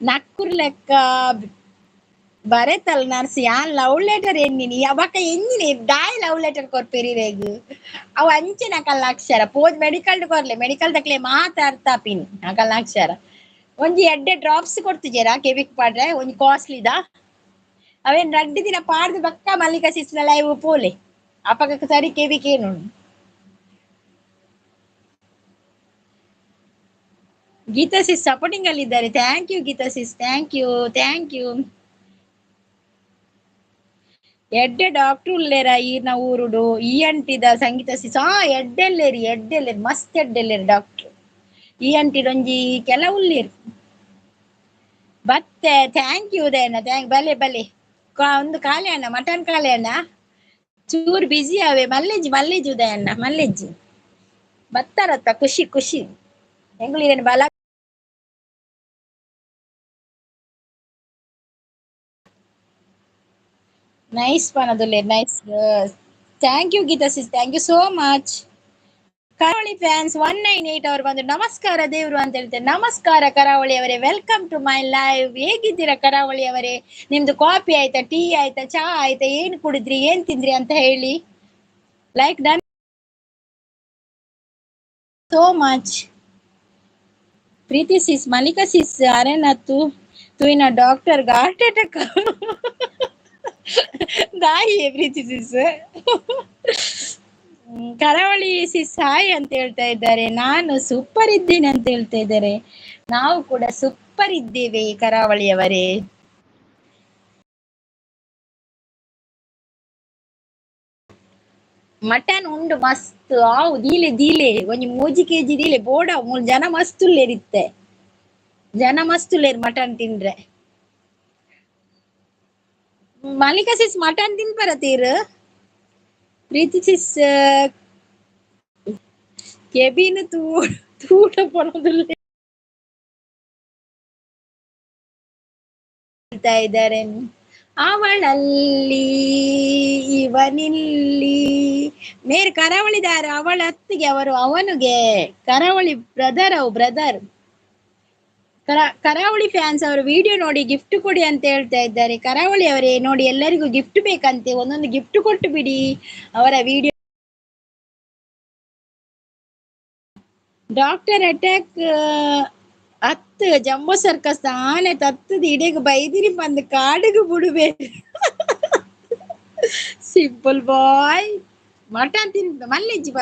A: ನಕ್ಕುರ್ ಲೆಕ್ಕ ಬರೆತಲ್ ನರ್ಸ್ ಯಾನ್ ಲವ್ ಲೆಟರ್ ಎನ್ನಿನಿ ಅವಕ ಎನ್ನಿನಿ ದಾಯ್ ಲವ್ ಲೆಟರ್ ಕೊರ್ಪೇರಿ ರೇಗು ಅವು ಅಂಚೆ ನಕಲ್ ಅಕ್ಷರ ಪೋದ್ ಮೆಡಿಕಲ್ ಕೊರ್ಲೆ ಮೆಡಿಕಲ್ ತಕ್ಲೆ ಮಾತಾಡ್ತಾ ಪಿನ್ ನಕಲ್ ಅಕ್ಷರ ಒಂಜಿ ಎಡ್ಡೆ ಡ್ರಾಪ್ಸ್ ಕೊಡ್ತಿದ್ದೀರಾ ಕೆವಿಕ್ ಪಾಡ್ರೆ ಒಂಜಿ ಕಾಸ್ಟ್ಲಿದ ಅವೇನ್ ರಡ್ಡು ದಿನ ಪಾಡ್ದು ಬಕ್ಕ ಮಲ್ಲಿಕಾ ಸಿಸ್ನ ಲೈವ್ ಪೋಲೆ ಅಪಗಕ್ಕೆ ಸರಿ ಕೆವಿಕ್ ಏನು ಗೀತಾ ಸಿಸ್ ಸಪೋರ್ಟಿಂಗ್ ಅಲ್ಲಿ ಇದ್ದಾರೆ thank you Geetha sis thank you thank you ಎಡ್ಡೆ ಡಾಕ್ಟರ್ ಉಲ್ಲೇರ ಈರ್ನ ಊರುಡು ಈ ಅಂಟಿದ ಸಂಗೀತ ಸಿಸ್ ಆ ಎಡ್ಡೆಲ್ಲೇರಿ ಎಡ್ಡೆಲ್ಲೇರಿ ಮಸ್ತ್ ಎಡ್ಡೆಲ್ಲೇರಿ ಡಾಕ್ಟರ್ ಈ ಅಂಟಿಡೊಂಜಿ ಕೆಲವುಲ್ಲೇರು ಬತ್ತೆ thank you ಉದಯಣ್ಣ thank ಬಲೆ ಬಲೆ ಒಂದು ಕಾಲೆ ಅಣ್ಣ ಮಟನ್ ಕಾಲೆ ಅಣ್ಣ ಚೂರು ಬಿಸಿ ಅವೆ ಮಲ್ಲೆಜ್ಜಿ ಮಲ್ಲೆಜ್ಜಿ ಉದಯಣ್ಣ ಮಲ್ಲೆಜ್ಜಿ ಬತ್ತಾರತ್ತ ಖುಷಿ ಖುಷಿ ಎಂಗುಳಿರೇನು ಬಲ nice ಪನದುಲ್ಲೆ nice thank you Geetha sis thank you so much Karavali fans 198 ಅವರು ಬಂದು ನಮಸ್ಕಾರ ದೇವರು ಅಂತ ಹೇಳ್ತಾರೆ. ನಮಸ್ಕಾರ ಕರಾವಳಿ ಅವರೇ, welcome to my live. ಹೇಗಿದ್ದೀರಾ ಕರಾವಳಿ ಅವರೇ? ನಿಮ್ದು ಕಾಫಿ ಆಯ್ತಾ, ಟೀ ಆಯ್ತಾ, ಚಹಾ ಆಯ್ತಾ, ಏನ್ ಕುಡಿದ್ರಿ, ಏನ್ ತಿಂದ್ರಿ ಅಂತ ಹೇಳಿ. Like done so much. Preethi sis, Mallika sis ಅರೆನತ್ತು ತುಯಿನ doctor heart attack ದಾಯಿ Preethi sis. Karavali sis hi ಅಂತ ಹೇಳ್ತಾ ಇದ್ದಾರೆ. ನಾನು ಸೂಪರ್ ಇದ್ದೇನೆ ಅಂತ ಹೇಳ್ತಾ ಇದ್ದಾರೆ. ನಾವು ಕೂಡ ಸೂಪರ್ ಇದ್ದೇವೆ ಕರಾವಳಿಯವರೇ. ಮಟನ್ ಉಂಡು ಮಸ್ತ್ ಆವು ದೀಲೆ ದೀಲೆ ಒಂಜಿ ಮೂಜಿ ಕೆಜಿ ದೀಲೆ ಬೋಡ ಮೂರು ಜನ ಮಸ್ತ್ ಉಲ್ಲೇರಿತ್ತೆ, ಜನ ಮಸ್ತ್ ಉಲ್ಲೇರು ಮಟನ್ ತಿಂದ್ರೆ. Mallika sis mutton ತಿನ್ಪರ ತೀರು? ಪ್ರೀತಿ ಸಿಸ್ ಕೆಬಿನ ತೂಟ ಪೊಣದುಲ್ಲ ಹೇಳ್ತಾ ಇದ್ದಾರೆ. ಅವಳಲ್ಲಿ ಇವನಿಲ್ಲಿ ಮೇರು ಕರಾವಳಿದಾರ, ಅವಳ ಅತ್ತಿಗೆ ಅವರು ಅವನಿಗೆ ಕರಾವಳಿ ಬ್ರದರ್, ಅವು ಬ್ರದರ್. ಕರಾವಳಿ ಫ್ಯಾನ್ಸ್ ಅವರು ವಿಡಿಯೋ ನೋಡಿ ಗಿಫ್ಟ್ ಕೊಡಿ ಅಂತ ಹೇಳ್ತಾ ಇದ್ದಾರೆ. ಕರಾವಳಿ ಅವರೇ ನೋಡಿ, ಎಲ್ಲರಿಗೂ ಗಿಫ್ಟ್ ಬೇಕಂತೆ, ಒಂದೊಂದು ಗಿಫ್ಟ್ ಕೊಟ್ಟು ಬಿಡಿ ಅವರ ವಿಡಿಯೋ. ಡಾಕ್ಟರ್ ಅಟ್ಯಾಕ್ ಅತ್ತು ಜಂಬೋ ಸರ್ಕಸ್ ತಾನೆ ತತ್ತದ ಇಡೀಗ ಬೈದಿರಿ ಬಂದು ಕಾಡಿಗೆ ಬಿಡುವೆ. ಸಿಂಪಲ್ ಬಾಯ್ ಮಟನ್ ತಿನ್ ಮಲ್ಲಿಜ್ಜಿ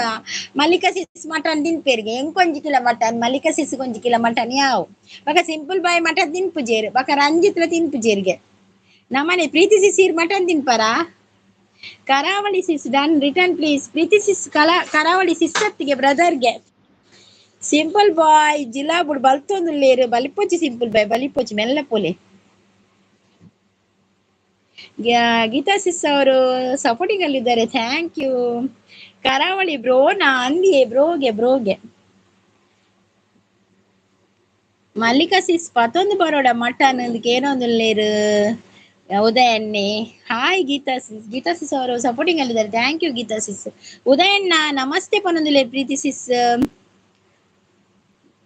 A: ಮಲ್ಲಿಕಾ ಸಿಸ್ ಮಟನ್ ತಿನ್ಪೇರಿಗೆ ಎಂಕೊಂಜಿ ಕಿಲೋ ಮಟನ್ ಮಲ್ಲಿಕಾ ಸಿಸ್ ಕೊಂಜಿ ಕಿಲೋ ಮಟನ್ ಯಾವು ಬಕ ಸಿಂಪಲ್ ಬಾಯ್ ಮಟನ್ ತಿನ್ಪುಜೇರು ಬಕ ರಂಜಿತ್ಲ ತಿನ್ಪುಜೇರಿಗೆ ನಮ್ಮನೆ ಪ್ರೀತಿ ಸಿಸ್ mutton ತಿನ್ಪರಾ Karavali sis done return please Preethi sis ಕಲಾ ಕರಾವಳಿ ಸಿಸ್ ಅತ್ತಿಗೆ ಬ್ರದರ್ಗೆ ಸಿಂಪಲ್ ಬಾಯ್ ಜಿಲಾಬುಡ್ ಬಲ್ತೊಂದುಲ್ಲೇರು ಬಲಿಪೊಚ್ಚಿ ಸಿಂಪಲ್ ಬಾಯ್ ಬಲಿಪೊಚ್ಚಿ ಮೆಲ್ಲ ಪೋಲೆ ಗೀತಾ ಸಿಸ್ ಅವರು ಸಪೋರ್ಟಿಂಗ್ ಅಲ್ಲಿ ಇದ್ದಾರೆ thank you ಕರಾವಳಿ ಬ್ರೋ ನಾ ಅಂದಿಯೇ ಬ್ರೋಗೆ ಬ್ರೋಗೆ ಮಲ್ಲಿಕಾ ಸಿಸ್ ಪತ್ತೊಂದು ಬರೋಡ ಮಟನ್ ಅದಕ್ಕೆ ಏನೊಂದುಲ್ಲೇರು ಉದಯಣ್ಣೆ hi Geetha sis Geetha sis ಅವರು ಸಪೋರ್ಟಿಂಗ್ ಅಲ್ಲಿದ್ದಾರೆ thank you Geetha sis ಉದಯಣ್ಣ ನಮಸ್ತೆ ಪನೊಂದುಲ್ಲೇರು Preethi sis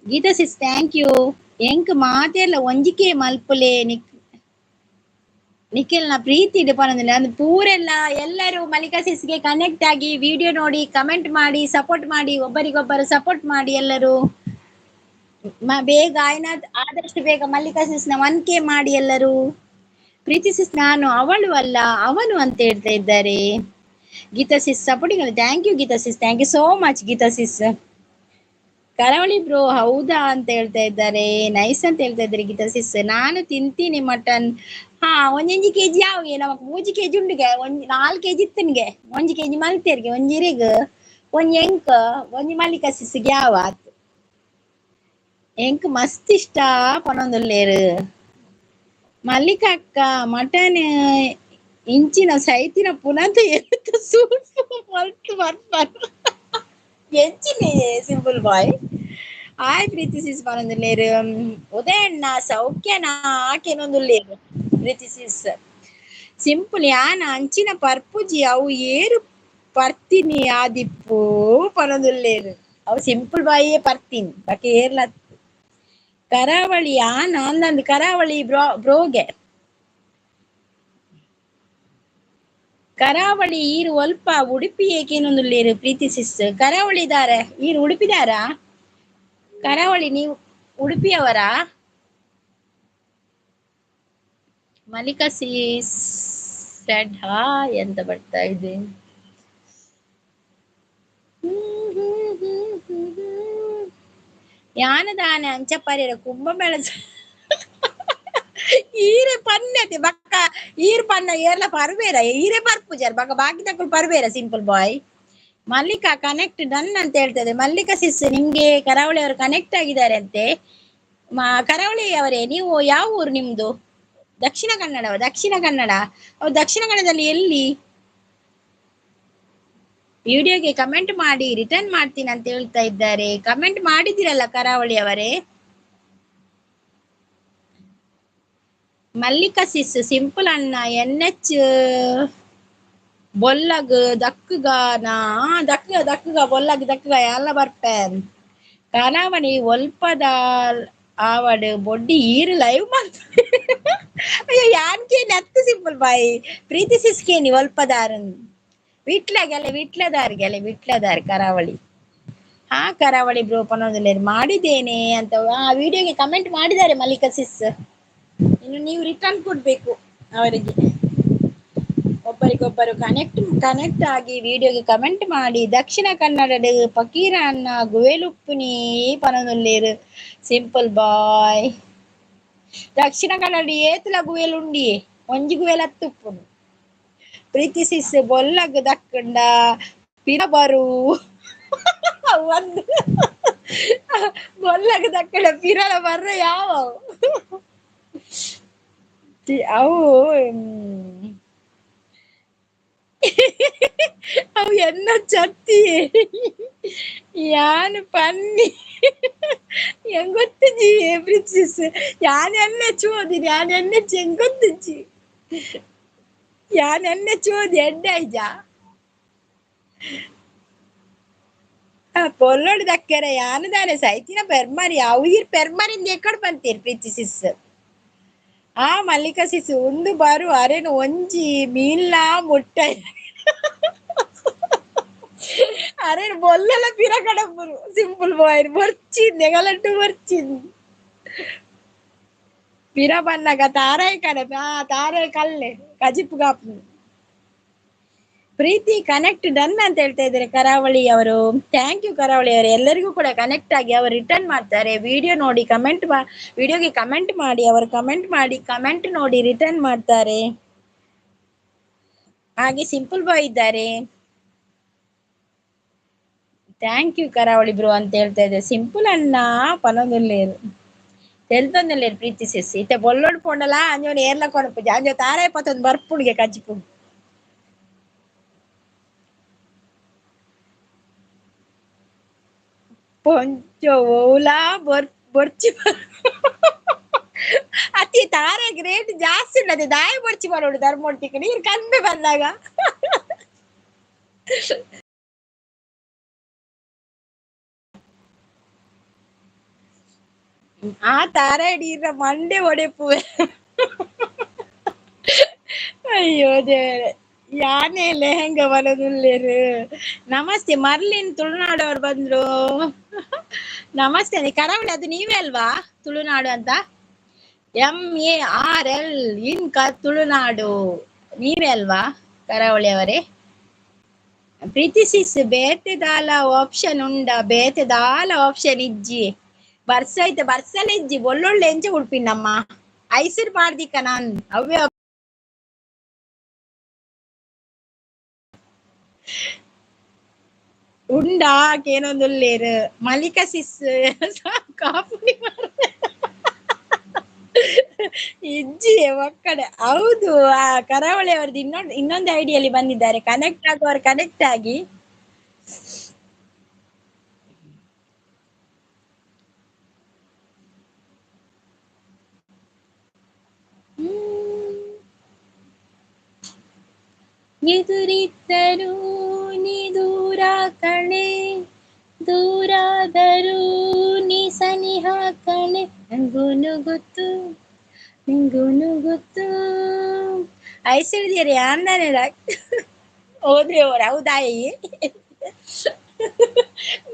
A: Geetha sis thank you ಎಂಕ್ ಮಾತೆರ್ಲ ಒಂಜಿಕೆ ಮಲ್ಪುಲೆ ನಿಕ್ ನಿಖಿಲ್ನ ಪ್ರೀತಿ ಪನೊಂದುಲ್ಲೆ ಅಂದ್ ಪೂರೆಲ್ಲ ಎಲ್ಲರೂ ಮಲ್ಲಿಕಾ ಸಿಸ್ಗೆ ಕನೆಕ್ಟ್ ಆಗಿ ವಿಡಿಯೋ ನೋಡಿ ಕಮೆಂಟ್ ಮಾಡಿ ಸಪೋರ್ಟ್ ಮಾಡಿ ಒಬ್ಬರಿಗೊಬ್ಬರು ಸಪೋರ್ಟ್ ಮಾಡಿ ಎಲ್ಲರೂ ಬೇಗ ಆಯ್ನ ಆದಷ್ಟು ಬೇಗ ಮಲ್ಲಿಕಾ ಸಿಸ್ನ 1K ಮಾಡಿ ಎಲ್ಲರೂ. ಪ್ರೀತಿ ಸಿಸ್ ನಾನು ಅವಳು ಅಲ್ಲ ಅವನು ಅಂತ ಹೇಳ್ತಾ ಇದ್ದಾರೆ. ಗೀತಾ ಸಿಸ್ ಸಪೋರ್ಟಿಂಗ್ ಅಲ್ಲ thank you Geetha sis thank you so much Geetha sis. Karavali bro ಹೌದಾ ಅಂತ ಹೇಳ್ತಾ ಇದ್ದಾರೆ, ನೈಸ್ ಅಂತ ಹೇಳ್ತಾ ಇದ್ದಾರೆ ಗೀತಾ ಸಿಸ್. ನಾನು ತಿಂತೀನಿ ಮಟನ್. ಹಾ ಒಂದೊಂಜಿ ಕೆಜಿ ಯಾವ್ಗೆ ನಮಕ್ ಮೂಜಿ ಕೆಜಿ ಉಂಡುಗೆ ಒಂಜಿ 4 ಕೆಜಿ ಇತ್ತನ್ಗೆ ಒಂಜಿ ಕೆಜಿ ಮಲ್ತೇರ್ಗೆ ಒಂಜಿ ಇರಿಗ್ ಒಂಜಿ ಎಂಕ್ ಒಂಜಿ ಮಲ್ಲಿಕಾ ಸಿಸ್ಗೆ ಯಾವ ಆತ್ ಎಂಕ್ ಮಸ್ತ್ ಇಷ್ಟ ಪನೊಂದುಲ್ಲೇರು. ಮಲ್ಲಿಕಾ ಅಕ್ಕ ಮಟನ್ ಇಂಚಿನ ಸೈತಿನ ಪುನಂತ ಎತ್ತ ಸೂಪ್ ಮಲ್ತ್ ಬರ್ಪಾರ್ ಎಂಚಿನ ಸಿಂಪಲ್ ಬಾಯ್. ಆಯ್ ಪ್ರೀತಿ ಸಿಸ್ ಪನೊಂದುಲ್ಲೇರು. ಉದಯಣ್ಣ ಸೌಖ್ಯನ ಆಕೆನೊಂದುಲ್ಲೇರು ಪ್ರೀತಿ ಸಿಸ್. ಸಿಂಪಲ್ ಯಾನ ಅಂಚಿನ ಪರ್ಪುಜಿ ಅವು ಏರು ಪರ್ತಿನಿ ಆದಿಪ್ಪು ಪನೊಂದುಲ್ಲೇರು. ಅವು ಸಿಂಪಲ್ ಬಾಯಿಯೇ ಪರ್ತೀನಿ ಬಾಕಿ ಏರ್ಲ. ಕರಾವಳಿ ಆನ ಅಂದಂದು ಕರಾವಳಿ ಬ್ರೋ ಬ್ರೋಗೆ ಕರಾವಳಿ ಈರು ಒಲ್ಪ ಉಡುಪಿ ಏಕೇನೊಂದುಲ್ಲೇರು ಪ್ರೀತಿ ಸಿಸ್. ಕರಾವಳಿದಾರ ಈರು ಉಡುಪಿದಾರ? ಕರಾವಳಿ ನೀವು ಉಡುಪಿಯವರಾ? ಮಲ್ಲಿಕಾ ಸಿಸ್ ಸೆಡ್ ಹಾಯ್ ಅಂತ ಬರ್ತಾ ಇದೆ. ಯಾನದಾನೆ ಅಂಚಪರ್ಯರ ಕುಂಭಮೇಳ ಈರೆ ಪನ್ನತೆ ಬಕ್ಕ ಈರ್ ಪನ್ನ ಏರ್ಲ ಪರ್ಬೇರ ಈರೆ ಪರ್ಪುಜಾರ್ ಬಕ್ಕ ಬಾಕಿ ತಕ್ಕಳು ಪರ್ಬೇರ simple boy. Mallika connect done ಅಂತ ಹೇಳ್ತದೆ. ಮಲ್ಲಿಕಾ ಸಿಸ್ ನಿಮ್ಗೆ ಕರಾವಳಿ ಅವರು ಕನೆಕ್ಟ್ ಆಗಿದ್ದಾರೆ ಅಂತೆ. ಕರಾವಳಿ ಅವರೇ ನೀವು ಯಾವ ಊರು ನಿಮ್ದು? ದಕ್ಷಿಣ ಕನ್ನಡ. ದಕ್ಷಿಣ ಕನ್ನಡ ಅವ್ರು ದಕ್ಷಿಣ ಕನ್ನಡದಲ್ಲಿ ಎಲ್ಲಿ? ವಿಡಿಯೋಗೆ ಕಮೆಂಟ್ ಮಾಡಿ ರಿಟರ್ನ್ ಮಾಡ್ತೀನಿ ಅಂತ ಹೇಳ್ತಾ ಇದ್ದಾರೆ. ಕಮೆಂಟ್ ಮಾಡಿದಿರಲ್ಲ ಕರಾವಳಿ ಅವರೇ. ಮಲ್ಲಿಕಾ ಸಿಸ್ ಸಿಂಪಲ್ ಅಣ್ಣ ಎನ್ ಎಚ್ ಬೊಲ್ಲಗ್ ದಕ್ಕುಗಾನ ದಕ್ಕ ದಕ್ಕುಗ ಬೊಲ್ಲಗ್ ದಕ್ಕುಗ ಎಲ್ಲ ಬರ್ಪೆ. ಕರಾವಳಿ ಒಲ್ಪದ ಆವಡು ಬೊಡ್ಡಿ ಈರು ಲೈವ್ ಮಾಡ್ತಾರೆ. ಅಯ್ಯೋ ಯಾನ್ಕೆ ನತ್ತು ಸಿಂಪಲ್ ಬಾಯ್. ಪ್ರೀತಿ ಸಿಸ್ಕೇನಿ ಒಲ್ಪದಾರನ್ ವಿಟ್ಲಗೆಲೆ ವಿಟ್ಲದಾರ್ಗೆಲೆ ವಿಟ್ಲದಾರ್ ಕರಾವಳಿ. ಹಾ ಕರಾವಳಿ ಬ್ರೋ ಪನೊಂದುಲ್ಲೇರು ಮಾಡಿದ್ದೇನೆ ಅಂತ ಆ ವಿಡಿಯೋಗೆ ಕಮೆಂಟ್ ಮಾಡಿದ್ದಾರೆ ಮಲ್ಲಿಕಾ ಸಿಸ್. ಇನ್ನು ನೀವು ರಿಟರ್ನ್ ಕೊಡ್ಬೇಕು ಅವರಿಗೆ. ಒಬ್ಬರಿಗೊಬ್ಬರು ಕನೆಕ್ಟ್ ಕನೆಕ್ಟ್ ಆಗಿ ವಿಡಿಯೋಗೆ ಕಮೆಂಟ್ ಮಾಡಿ. ದಕ್ಷಿಣ ಕನ್ನಡದ ಫಕೀರ ಅಣ್ಣ ಗುವೆಲುಪ್ಪುನಿ ಪನೊಂದುಲ್ಲೇರು ಸಿಂಪಲ್ ಬಾಯ್. ದಕ್ಷಿಣ ಕನ್ನಡ ಏತ್ಲ ಗುವೆಲ್ ಉಂಡಿ ಒಂಜಿ ಗುವೆಲ್ ಅತ್ತುಪ್ಪುನು. ಪ್ರೀತಿ ಸಿಸ್ ಬೊಲ್ಲಗ್ ದಕ್ಕಂಡ ಪಿರ ಬರು ಒಂದು ಬೊಲ್ಲಗ್ ದಕ್ಕಂಡ ಪಿರಲ ಬರ್ರ ಯಾವ ಅವು ಅವು ಎನ್ನ ಚತ್ತಿ ಯಾನು ಪನ್ನಿ ಎಂಗೊತ್ತುಜಿ ಪ್ರೀತಿ ಸಿಸ್. ಯಾನ್ ಎನ್ನ ಚೋದಿನಿ ಯಾನ್ ಎನ್ನ ಎಂಗೊತ್ತುಜಿ ಯಾನ್ ಎನ್ನ ಚೋದಿ ಎಡ್ಡೆ ಐಜ ಪೊಲ್ಲೋಡು ದಕ್ಕೆರೆ ಯಾನು ದಾನೆ ಸೈತಿನ ಪೆರ್ಮರಿ ಅವು ಈರ್ ಪೆರ್ಮರಿಂದ ಎಕ್ಕಡ್ ಬಂತೀರ್ ಪ್ರೀತಿ ಸಿಸ್. ಆ ಮಲ್ಲಿಕಾ ಸಿಸ್ ಉಂದು ಬಾರು ಅರೇನು ಒಂಜಿ ಮೀನ್ಲಾ ಮುಟ್ಟ ಅರೆ ಬೊಲ್ಲಲ ಪಿರ ಕಡಪುರು ಸಿಂಪಲ್ ಬಾಯ್ ಬರ್ಚಿಂದ್ ಎಗಲಟ್ಟು ಬರ್ಚಿಂದ್ ಪಿರ ಬನ್ನಗ ತಾರೈ ಕಡೆ ಆ ತಾರೈ ಕಲ್ಲೆ ಕಜಿಪು ಕಾಪು. ಪ್ರೀತಿ ಕನೆಕ್ಟ್ ಡನ್ ಅಂತ ಹೇಳ್ತಾ ಇದ್ದಾರೆ ಕರಾವಳಿ ಅವರು. Thank you ಕರಾವಳಿ ಅವರು. ಎಲ್ಲರಿಗೂ ಕೂಡ ಕನೆಕ್ಟ್ ಆಗಿ ಅವರು ರಿಟರ್ನ್ ಮಾಡ್ತಾರೆ. ವಿಡಿಯೋ ನೋಡಿ ಕಮೆಂಟ್, ವಿಡಿಯೋಗೆ ಕಮೆಂಟ್ ಮಾಡಿ, ಅವರು ಕಮೆಂಟ್ ಮಾಡಿ ಕಮೆಂಟ್ ನೋಡಿ ರಿಟರ್ನ್ ಮಾಡ್ತಾರೆ. ಹಾಗೆ ಸಿಂಪಲ್ ಬಾಯ್ ಇದ್ದಾರೆ. Thank you ಕರಾವಳಿ ಬ್ರೋ ಅಂತ ಹೇಳ್ತಾ ಇದ್ದಾರೆ. ಸಿಂಪಲ್ ಅಣ್ಣ ಪನೊಂದುಲ್ಲೇರು ತೆಲ್ತೊಂದುಲ್ಲೇರು ಪ್ರೀತಿ ಸಿಸ್ ಇತ್ತೆ ಬೊಲ್ಲೋಡ್ ಪೋಂಡಲ ಅಂಜೋನ್ ಏರ್ಲ ಕೊನಪುಜಿ ಅಂಜೋ ತಾರೇ ಪತ್ತೊಂದು ಬರ್ಪುಣಿಗೆ ಕಜ್ಜಿಪು. ಪೊಂಚೊ ಓಲಾ ಬೊರ್ಚಿ ಅತಿ ತಾರೆ ರೇಟ್ ಜಾಸ್ತಿ ಉಂಟದೆ ದಾಯ ಬೊರ್ಚಿ ಬರೋಡು ಧರ್ಮೋಡ್ತಿಕ್ಕೆ ನೀರು ಕಮ್ಮಿ ಬಂದಾಗ. ಆ ತಾರೆ ನೀರ ಮಂಡೆ ಒಡೆಪುವೆ. ಅಯ್ಯೋ ದೇವರೇ, ಯಾನೇ ಲೆಹಂಗ ಬರೋದುಲ್ಲೇರು. ನಮಸ್ತೆ ಮರ್ಲಿನ್, ತುಳುನಾಡು ಅವ್ರು ಬಂದ್ರು. ನಮಸ್ತೆ ಕರಾವಳಿ, ಅದು ನೀವೇ ಅಲ್ವಾ ತುಳುನಾಡು ಅಂತ? MARL ಇನ್ ತುಳುನಾಡು ನೀವೇ ಅಲ್ವಾ ಕರಾವಳಿ ಅವರೇ? ಪ್ರೀತಿ ಸಿಸ್ ಬೇತೆ ದಾಲ ಆಪ್ಷನ್ ಉಂಡ? ಬೇತೆ ದಾಲ ಆಪ್ಷನ್ ಇಜ್ಜಿ ಬರ್ಸ ಐತೆ, ಬರ್ಸಲ ಇಜ್ಜಿ ಒಳ್ಳೊಳ್ಳೆ ಎಂಚ ಉಡ್ಪಿನಮ್ಮ ಐಸಿರ್ ಮಾಡ್ದಿಕ್ಕ ನಾನ್ ಅವೇ ಉಂಡಾ ಕೇನೊಂದುಲ್ಲೇರು. ಮಲ್ಲಿಕಾ ಸಿಸ್ ಕಾಪುನಿ ಇಜ್ಜಿ ಒಕ್ಕಡೆ. ಹೌದು, ಆ ಕರಾವಳಿ ಅವರದ್ದು ಇನ್ನೊಂದು ಐಡಿಯಲ್ಲಿ ಬಂದಿದ್ದಾರೆ. ಕನೆಕ್ಟ್ ಆಗುವವರು ಕನೆಕ್ಟ್ ಆಗಿ. ಎದುರಿದ್ದರೂ ನೀ ದೂರ ಕಣೆ, ದೂರಾದರೂ ನೀ ಸನಿಹ ಕಣೆ, ನಂಗೂನು ಗೊತ್ತು ನಿಂಗೂನು ಗೊತ್ತು. ಐಸಿಡಿದಿರಿ ಅಂದಾನೆ ಹೋದ್ರೆ ಅವ್ರ ಹೌದಾಯಿ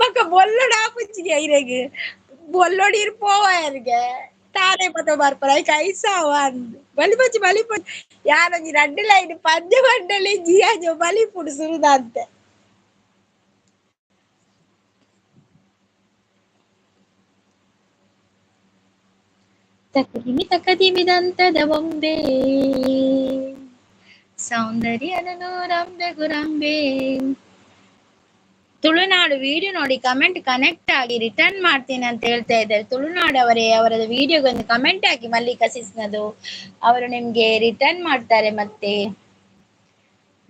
A: ಮಕ್ಕ ಬೊಲ್ಲೋಡ್ ಆಪುಂಚಿಗೆ ಐರೆಗ್ ಬೊಲ್ಲೋಡ್ ಇರ್ ಪೋವ ಯಾರಿಗೆ ತಾನೇ ಪತ ಬರ್ಪರ ಐಕ್ ಐಸಾವ ಅಂದ್ ಬಲಿಪಚ್ಚಿ ಬಲಿಪಚ್ಚಿ ಯಾರೊಂಜಿ ರಡ್ಡ್ ಲೈನ್ ಪದ್ಯ ಮಂಡಳಿ ಜಿಯಾಜೋ ಬಲಿಪುಡು ಸುರುದಂತೆ. ತಕದಿಮಿ ತಕದಿಮಿದಂತದ ಬೊಂಬೆ ಸೌಂದರ್ಯದ ರಂಬೆ ಗುರಂಬೆ. ತುಳುನಾಡು ವಿಡಿಯೋ ನೋಡಿ ಕಮೆಂಟ್ ಕನೆಕ್ಟ್ ಆಗಿ ರಿಟರ್ನ್ ಮಾಡ್ತೀನಿ ಅಂತ ಹೇಳ್ತಾ ಇದ್ದಾರೆ ತುಳುನಾಡು ಅವರೇ. ಅವರದ ವಿಡಿಯೋಗೊಂದು ಕಮೆಂಟ್ ಹಾಕಿ ಮಲ್ಲಿಕಾ ಸಿಸ್ನದು, ಅವರು ನಿಮ್ಗೆ ರಿಟರ್ನ್ ಮಾಡ್ತಾರೆ. ಮತ್ತೆ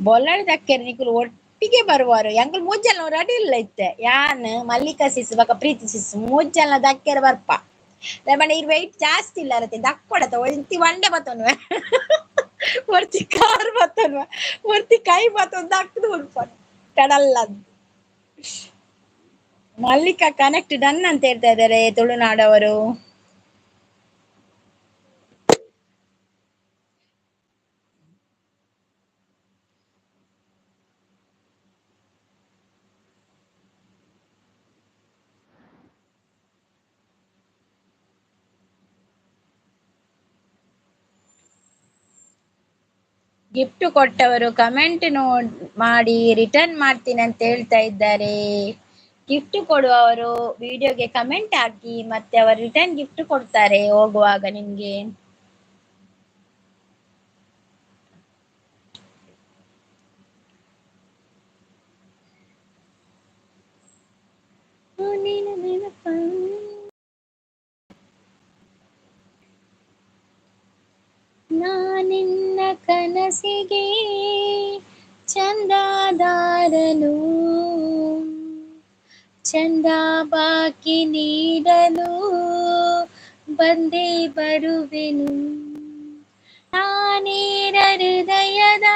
A: ಬೊಲ್ಲಳ ದಕ್ಕೆರೆ ನಿಕುಲು ಒಟ್ಟಿಗೆ ಬರುವಾರು ಎಂಕುಲು ಮೂಜಲ್ ರೆಡಿ ಇಲ್ಲ ಇತ್ತೆ ಯಾನ್ ಮಲ್ಲಿಕಾ ಸಿಸ್ ಬಕ ಪ್ರೀತಿ ಸಿಸ್ ಮೂಜಲ್ನ ದಕ್ಕೆರೆ ಬರ್ಪ ಲೇಮಂಡ ಇರ್ ವೆಯ್ಟ್ ಜಾಸ್ತಿ ಇಲ್ಲ ಅರತೆ ದಕ್ಕೊಡತ ಒಂತಿ ವಂಡೆ ಬತ್ತೊನ್ವೆ ಒರ್ತಿ ಕಾರ್ ಬತ್ತೊನ್ವೆ ಒರ್ತಿ ಕೈ ಬತ್ತೊಂದು ದಕ್ಕದು ಉಲ್ಪ ಟಡಲ್ಲ. ಮಲ್ಲಿಕಾ ಕನೆಕ್ಟ್ ಡನ್ ಅಂತ ಹೇಳ್ತಾ ಇದ್ದಾರೆ ತುಳುನಾಡವರು. ಗಿಫ್ಟ್ ಕೊಟ್ಟವರು ಕಮೆಂಟ್ ನೋಡ್ ಮಾಡಿ ರಿಟರ್ನ್ ಮಾಡ್ತೀನಿ ಅಂತ ಹೇಳ್ತಾ ಇದ್ದಾರೆ. ಗಿಫ್ಟ್ ಕೊಡುವವರು ವಿಡಿಯೋಗೆ ಕಮೆಂಟ್ ಹಾಕಿ, ಮತ್ತೆ ಅವರು ರಿಟರ್ನ್ ಗಿಫ್ಟ್ ಕೊಡ್ತಾರೆ ಹೋಗುವಾಗ ನಿಮ್ಗೆ. ನಾನಿನ್ನ ಕನಸಿಗೆ ಚಂದಾದಾರನು, ಚಂದ ಬಾಕಿ ನೀಡಲು ಬಂದೇ ಬರುವೆನು. ನಾನೇರ ಹೃದಯದ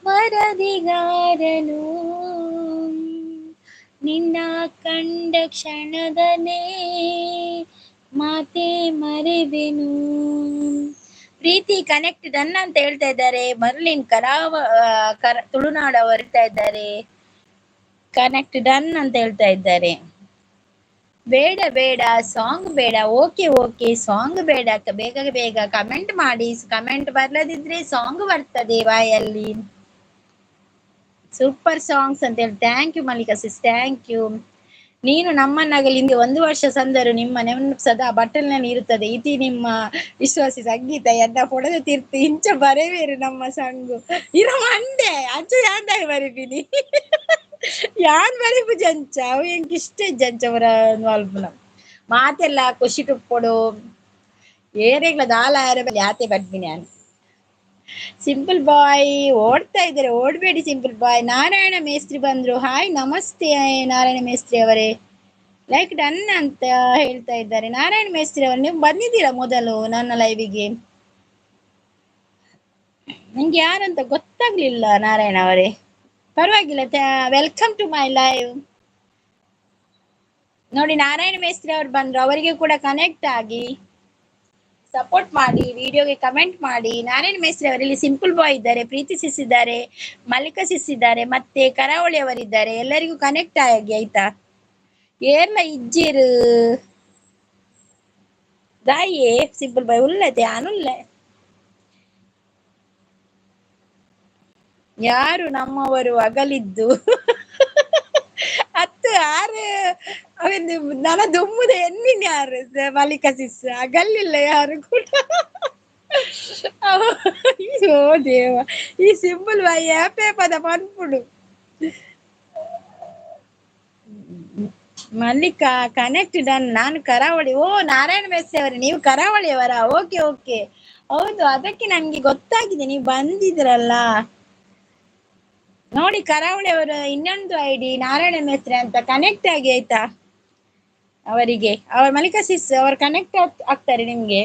A: ವರದಿಗಾರನು, ನಿನ್ನ ಕಂಡ ಕ್ಷಣದಲ್ಲೇ ಮಾತೆ ಮರೆವೆನು. ಪ್ರೀತಿ ಕನೆಕ್ಟ್ ಡನ್ ಅಂತ ಹೇಳ್ತಾ ಇದ್ದಾರೆ ಮರ್ಲಿನ್ ತುಳುನಾಡು ಅವರು ಹೇಳ್ತಾ ಇದ್ದಾರೆ. ಕನೆಕ್ಟ್ ಡನ್ ಅಂತ ಹೇಳ್ತಾ ಇದ್ದಾರೆ. ಬೇಡ ಬೇಡ ಸಾಂಗ್ ಬೇಡ, ಓಕೆ ಓಕೆ ಸಾಂಗ್ ಬೇಡ, ಬೇಗ ಬೇಗ ಕಮೆಂಟ್ ಮಾಡಿ. ಕಮೆಂಟ್ ಬರ್ಲದಿದ್ರೆ ಸಾಂಗ್ ಬರ್ತದೆ ಬಾಯಲ್ಲಿ. ಸೂಪರ್ ಸಾಂಗ್ಸ್ ಅಂತ ಹೇಳಿ. Thank you Mallika sis, thank you. ನೀನು ನಮ್ಮನ್ನಾಗಲಿ ಒಂದು ವರ್ಷ ಸಂದರು ನಿಮ್ಮ ನೆನಪು ಸದಾ ಬಟ್ಟಲಿನಲ್ಲಿ ಇರುತ್ತದೆ. ಇತಿ ನಿಮ್ಮ ವಿಶ್ವಾಸಿ ಸಂಗೀತ ಎನ್ನ ಪೊಡದ ತೀರ್ತು ಇಂಚ ಬರವೇರು ನಮ್ಮ ಸಂಗು ಇರ ಮಂಡೆ ಅಂಚು ಯಾಂದಾಗ ಬರಿಪಿನಿ ಯಾನ್ ಬರಿಪು ಜಂಚ ಅವು ಎಂಕ್ ಇಷ್ಟ ಜಂಚ ಅವರ ಅಲ್ಪನ ಮಾತೆಲ್ಲ ಖುಷಿ ಟುಪ್ಪೊಡು ಏರೆಗ್ಲ ದಾಲ ಯಾತೆ ಬರ್ಪಿನಿ ನಾನು. ಸಿಂಪಲ್ ಬಾಯ್ ಓಡ್ತಾ ಇದ್ದಾರೆ, ಓಡ್ಬೇಡಿ ಸಿಂಪಲ್ ಬಾಯ್. ನಾರಾಯಣ ಮೇಸ್ತ್ರಿ ಬಂದ್ರು, ಹಾಯ್ ನಮಸ್ತೆ ನಾರಾಯಣ ಮೇಸ್ತ್ರಿ ಅವರೇ. ಲೈಕ್ ಡನ್ ಅಂತ ಹೇಳ್ತಾ ಇದ್ದಾರೆ ನಾರಾಯಣ ಮೇಸ್ತ್ರಿ ಅವರು. ನೀವು ಬಂದಿದ್ದೀರಾ ಮೊದಲು ನನ್ನ ಲೈವಿಗೆ? ನಂಗೆ ಯಾರಂತ ಗೊತ್ತಾಗ್ಲಿಲ್ಲ ನಾರಾಯಣ ಅವರೇ, ಪರವಾಗಿಲ್ಲ. Welcome to my live. ನೋಡಿ ನಾರಾಯಣ ಮೇಸ್ತ್ರಿ ಅವರು ಬಂದ್ರು, ಅವರಿಗೆ ಕೂಡ ಕನೆಕ್ಟ್ ಆಗಿ ಸಪೋರ್ಟ್ ಮಾಡಿ, ವಿಡಿಯೋಗೆ ಕಮೆಂಟ್ ಮಾಡಿ. ನಾರಾಯಣ ಮೇಸ್ತ್ರಿ ಅವರಲ್ಲಿ ಸಿಂಪಲ್ ಬಾಯ್ ಇದ್ದಾರೆ, ಪ್ರೀತಿ ಸಿಸ್ ಇದ್ದಾರೆ, ಮಲ್ಲಿಕಾ ಸಿಸ್ ಇದ್ದಾರೆ, ಮತ್ತೆ ಕರಾವಳಿ ಅವರಿದ್ದಾರೆ. ಎಲ್ಲರಿಗೂ ಕನೆಕ್ಟ್ ಆಗಿ ಆಯ್ತಾ. ಏರ್ಲ ಇಜ್ಜಿರು ದಾಯೇ ಸಿಂಪಲ್ ಬಾಯ್ ಉಲ್ಲತೆ ಅನುಲ್ಲೆ. ಯಾರು ನಮ್ಮವರು ಅಗಲಿದ್ದು ಹತ್ತು ಆರು ಅವೆಂದು ನನ್ನ ದುಮ್ಮುದ ಎನ್ನಿನ ಯಾರು ಮಲ್ಲಿಕಾ ಸಿಸ್ ಅಗಲ್ಲಿಲ್ಲ ಯಾರು ಕೂಡ. ಅಯ್ಯೋ ದೇವ, ಈ ಸಿಂಪಲ್ ಬಾಯ್ ಯಾಪೇ ಪದ ಪನ್ಪುಡು. Mallika connect done. ನಾನು ಕರಾವಳಿ. ಓ ನಾರಾಯಣ ಮೇಸ್ತ್ರಿ ಅವರೇ, ನೀವು ಕರಾವಳಿಯವರಾ? ಓಕೆ ಓಕೆ, ಹೌದು, ಅದಕ್ಕೆ ನನ್ಗೆ ಗೊತ್ತಾಗಿದೆ ನೀವು ಬಂದಿದ್ರಲ್ಲ. ನೋಡಿ ಕರಾವಳಿ ಅವರ ಇನ್ನೊಂದು ಐಡಿ ನಾರಾಯಣ ಮೇಸ್ತ್ರಿ ಅಂತ ಕನೆಕ್ಟ್ ಆಗಿ ಆಯ್ತಾ ಅವರಿಗೆ. ಅವರ ಮಲ್ಲಿಕಾ ಸಿಸ್ ಅವರು ಕನೆಕ್ಟ್ ಆಗ್ತಾರೆ ನಿಮ್ಗೆ.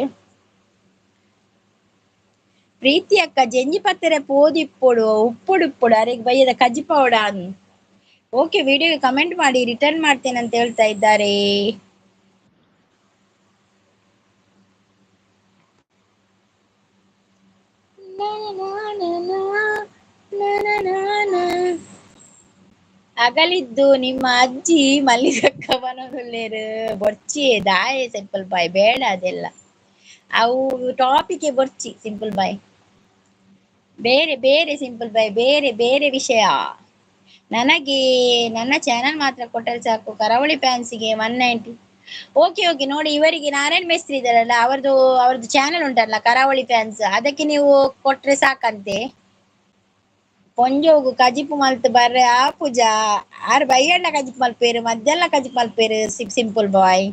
A: ಪ್ರೀತಿ ಅಕ್ಕ ಜಂಜಿ ಪತ್ತೆರೆ ಪೋದಿಪ್ಪೊಡು ಉಪ್ಪುಡು ಉಪ್ಪುಡು ಅರೆಗೆ ಬಯ್ಯದ ಕಜ್ಜಿ ಪೌಡ. ಓಕೆ, ವಿಡಿಯೋಗೆ ಕಮೆಂಟ್ ಮಾಡಿ, ರಿಟರ್ನ್ ಮಾಡ್ತೇನೆ ಅಂತ ಹೇಳ್ತಾ ಇದ್ದಾರೆ. ಅಗಲಿದ್ದು ನಿಮ್ಮ ಅಜ್ಜಿ ಮಲ್ಲಿಕಕ್ಕ ಬನದುಲ್ಲೇರು ಬೊರ್ಚಿ ದಾಯೆ ಸಿಂಪಲ್ ಬಾಯ್, ಬೇಡ ಅದೆಲ್ಲ. ಅವು ಟಾಪಿಕ್ ಬೊರ್ಚಿ ಸಿಂಪಲ್ ಬಾಯ್, ಬೇರೆ ಬೇರೆ ಸಿಂಪಲ್ ಬಾಯ್, ಬೇರೆ ಬೇರೆ ವಿಷಯ. ನನಗೆ ನನ್ನ ಚಾನೆಲ್ ಮಾತ್ರ ಕೊಟ್ಟರೆ ಸಾಕು. ಕರಾವಳಿ ಫ್ಯಾನ್ಸಿಗೆ 190. ಓಕೆ ಓಕೆ, ನೋಡಿ ಇವರಿಗೆ ನಾರಾಯಣ ಮೇಸ್ತ್ರಿ ಇದ್ದಾರಲ್ಲ, ಅವರದ್ದು ಅವ್ರದ್ದು ಚಾನೆಲ್ ಉಂಟಲ್ಲ ಕರಾವಳಿ ಫ್ಯಾನ್ಸ್, ಅದಕ್ಕೆ ನೀವು ಕೊಟ್ರೆ ಸಾಕಂತೆ. ಪೊಂಜೋಗು ಕಜಿಪು ಮಲ್ತ್ ಬರ್ರೆ ಆ ಪೂಜಾ ಆರ್ ಬೈಯಣ್ಣ ಕಜಿಪು ಮಲ್ಪೇರು, ಮಧ್ಯಾಹ್ನ ಕಜಿಪು ಮಲ್ಪೇರು ಸಿಂಪಲ್ ಬಾಯ್.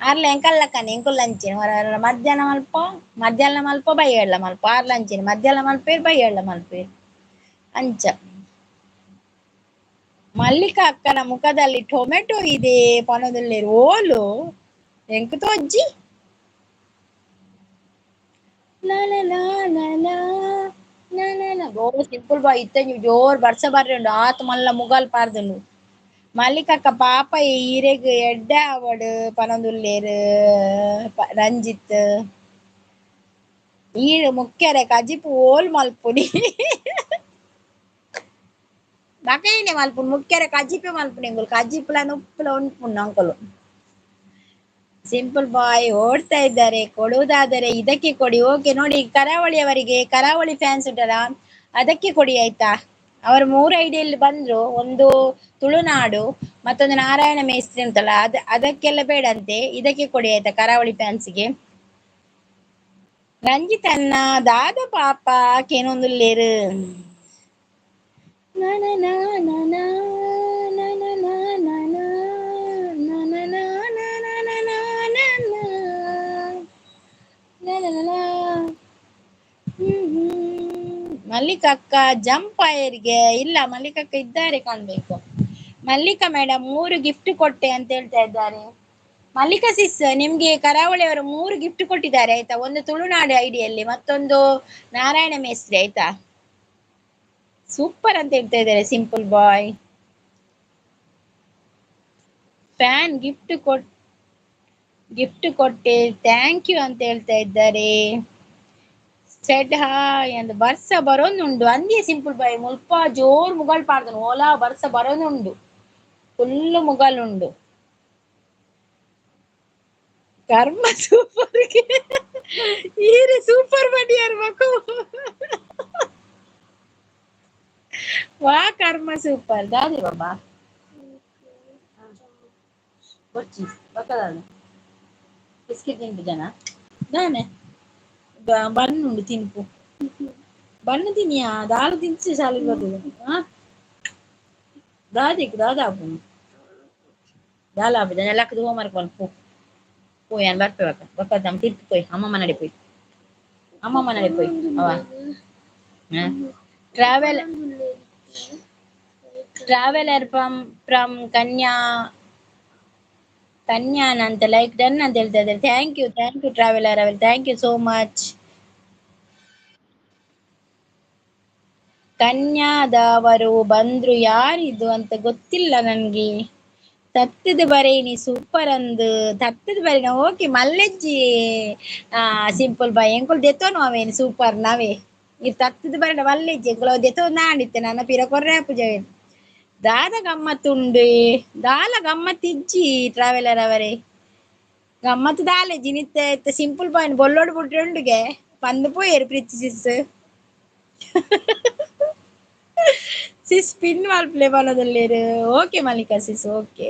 A: ಆರ್ಲ ಎಂಕಲ್ಲಕ್ಕನೆ ಎಂಕುಲ್ ಅಂಚಿನ ಹೊರ ಮಧ್ಯಾಹ್ನ ಮಲ್ಪ, ಮಧ್ಯಾಹ್ನ ಮಲ್ಪ ಬೈಯಳ್ಳ ಮಲ್ಪ, ಆರ್ಲ ಅಂಚಿನ ಮಧ್ಯಾಹ್ನ ಮಲ್ಪೇರು ಬೈಯಳ್ಳ ಮಲ್ಪೇರು ಅಂಚ. ಮಲ್ಲಿಕಾ ಅಕ್ಕನ ಮುಖದಲ್ಲಿ ಟೊಮೆಟೊ ಇದೆ ಪನದಲ್ಲಿ ಓಲು ಎಂಕು ತೋಜ್ಜಿ. ಸಿಂಪಲ್ ಬಾಯ್ ಇತ್ತ ನೀವು ಜೋರ್ ಬರ್ಸ ಬರ್ರಿ ಉಂಡು ಆತ ಮಲ್ಲ ಮುಗಲ್ ಪಾರ್ದುಂಡು. ಮಲ್ಲಿಕಕ್ಕ ಪಾಪ ಈರೆಗ್ ಎಡ್ಡೆ ಅವಡು ಪನೊಂದುಲ್ಲೇರು ರಂಜಿತ್ ಈರು ಮುಖ್ಯರೆ ಕಜಿಪು ಓಲ್ ಮಲ್ಪುನಿ ಬಕೈನೆ ಮಲ್ಪುನು ಮುಖ್ಯರೆ ಕಜಿಪೆ ಮಲ್ಪುನಿ ಎಂಗುಲು ಕಜಿಪುಲ ಉಪ್ಪುಲ ಉಂಪುಂಡು ಅಂಕಲು. ಸಿಂಪಲ್ ಬಾಯ್ ಓಡ್ತಾ ಇದ್ದಾರೆ, ಕೊಡುವುದಾದರೆ ಇದಕ್ಕೆ ಕೊಡಿ. ಓಕೆ ನೋಡಿ ಕರಾವಳಿಯವರಿಗೆ, ಕರಾವಳಿ ಫ್ಯಾನ್ಸ್ ಉಂಟಲ್ಲ ಅದಕ್ಕೆ ಕೊಡಿ ಆಯ್ತಾ. ಅವರು 3 ಐಡಿಯಲ್ಲಿ ಬಂದ್ರು, ಒಂದು ತುಳುನಾಡು ಮತ್ತೊಂದು ನಾರಾಯಣ ಮೇಸ್ತ್ರಿ ಅಂತಲ್ಲ, ಅದಕ್ಕೆಲ್ಲ ಬೇಡಂತೆ, ಇದಕ್ಕೆ ಕೊಡಿ ಆಯ್ತಾ ಕರಾವಳಿ ಫ್ಯಾನ್ಸ್ಗೆ. ರಂಜಿತನ್ನ ದಾದ ಪಾಪ ಕೇನೊಂದುಲ್ಲೇರು. ಮಲ್ಲಿಕಕ್ಕ ಜಂಪ್ ಆಯರಿಗೆ ಇಲ್ಲ, ಮಲ್ಲಿಕಕ್ಕ ಇದ್ದಾರೆ ಕಾಣ್ಬೇಕು. ಮಲ್ಲಿಕಾ ಮೇಡಮ್ 3 ಗಿಫ್ಟ್ ಕೊಟ್ಟೆ ಅಂತ ಹೇಳ್ತಾ ಇದ್ದಾರೆ. ಮಲ್ಲಿಕಾ ಸಿಸ್ ನಿಮ್ಗೆ ಕರಾವಳಿ ಅವರು 3 ಗಿಫ್ಟ್ ಕೊಟ್ಟಿದ್ದಾರೆ ಆಯ್ತಾ. ಒಂದು ತುಳುನಾಡು ಐಡಿಯಲ್ಲಿ, ಮತ್ತೊಂದು ನಾರಾಯಣ ಮೇಸ್ತ್ರಿ ಆಯ್ತಾ. ಸೂಪರ್ ಅಂತ ಹೇಳ್ತಾ ಇದ್ದಾರೆ simple boy. Fan gift gift ಕೊಟ್ಟೆ thank you ಅಂತ ಹೇಳ್ತಾ ಇದ್ದಾರೆ. ಸೆಡ್ ಹಾಯ್ ಅಂದ್ ಬರ್ಸ ಬರೋನುಂಡು ಅಂದೇ ಸಿಂಪಲ್ ಬಾಯ್. ಮುಲ್ಪ ಜೋರ್ ಮುಗಲ್ ಪಾಡ್ದನು ಓಲಾ ಬರ್ಸ ಬರೋನುಂಡು, ಫುಲ್ ಮುಗಲುಂಡು. ಕರ್ಮ ಸೂಪರ್ ಈರೆ ಸೂಪರ್ ಬಡಿಯಾರ್ ಮಕು. ವಾ ಕರ್ಮ ಸೂಪರ್ ದಾದೆ ಬಾಬಾ ಬೊರ್ಚಿ ಬಕ್ಕದಾದ ಬಿಸ್ಕೆಟ್ ತಿನ್ಪು ಜನ ದಾನೆ ಬಣ್ಣುಂಡು ತಿನ್ಪು ಬಣ್ಣು ತಿನ್ನಿಯಾ ದಾಲ ತಿನ್ಸಿ ಶಾಲೆಗೆ ಬರ್ತದೆ ಹಾ ದಾದಿಕ್ ದಾದಾಪುನು ದಾಲ ಆಪುಜ ಲಕ್ಕದ ಹೋಮ್ವರ್ಕ್ ಪೋ ಪೋಯ್ ಯಾನ್ ಬರ್ಪೆ ಬಕ್ಕ ಬಕ್ಕ ನಮ್ಮ ತಿರ್ತು ಪೋಯ್ ಅಮ್ಮಮ್ಮ ನಡೆ ಪೋಯ್ ಅಮ್ಮಮ್ಮ ನಡೆ ಪೋಯ್ ಅವ ಟ್ರಾವೆಲ್ ಟ್ರಾವೆಲರ್ ಫ್ರಮ್ ಫ್ರಮ್ ಕನ್ಯಾ ಕನ್ಯಾನ್ ಅಂತ ಲೈಕ್ ಡನ್ ಅಂತ ಹೇಳ್ತಾ ಇದ್ದಾರೆ. Thank you, thank you traveller ಅವರೇ, thank you so much. ಕನ್ಯಾದವರು ಬಂದ್ರು, ಯಾರಿದು ಅಂತ ಗೊತ್ತಿಲ್ಲ ನನ್ಗೆ. ತತ್ತದ ಬರೇನಿ ಸೂಪರ್ ಅಂದ್ ತತ್ತದ ಬರೇನಿ ಓಕೆ ಮಲ್ಲೆಜ್ಜಿ. ಸಿಂಪಲ್ ಬಾಯ್ ಎಂಕುಲು ದೆತ್ತೋನು ಅವೇನು ಸೂಪರ್ ನಾವೇ ಇರ್ ತತ್ತದ ಬರೇನ ಮಲ್ಲೆಜ್ಜಿ ಎಂಕುಲು ಅವು ದೆತ್ತೋ ನಾಣಿತ್ತೆ ನನ್ನ ಪಿರ ಕೊರ್ರೆ ಪೂಜವೇನು ದಾದ ಗಮ್ಮತ್ತುಂಡು ದಾಲ ಗಮ್ಮತ್ತಿಜ್ಜಿ ಟ್ರಾವೆಲರ್ ಅವರೇ ಗಮ್ಮತ್ತು ದಾಲೆ ಜಿನಿತ್ತೆ ಇತ್ತ ಸಿಂಪಲ್ ಬಾಯ್ ಬೊಲ್ಲೋಡು ಬುಟ್ರುಂಡುಗೆ ಪಂದು ಪೋಯೇರು ಪ್ರೀತಿ ಸಿಸ್ ಸಿಸ್ ಪಿನ್ ಮಲ್ಪಲೆ ಪನೊಂದುಲ್ಲೆರ್. Okay Mallika sis okay.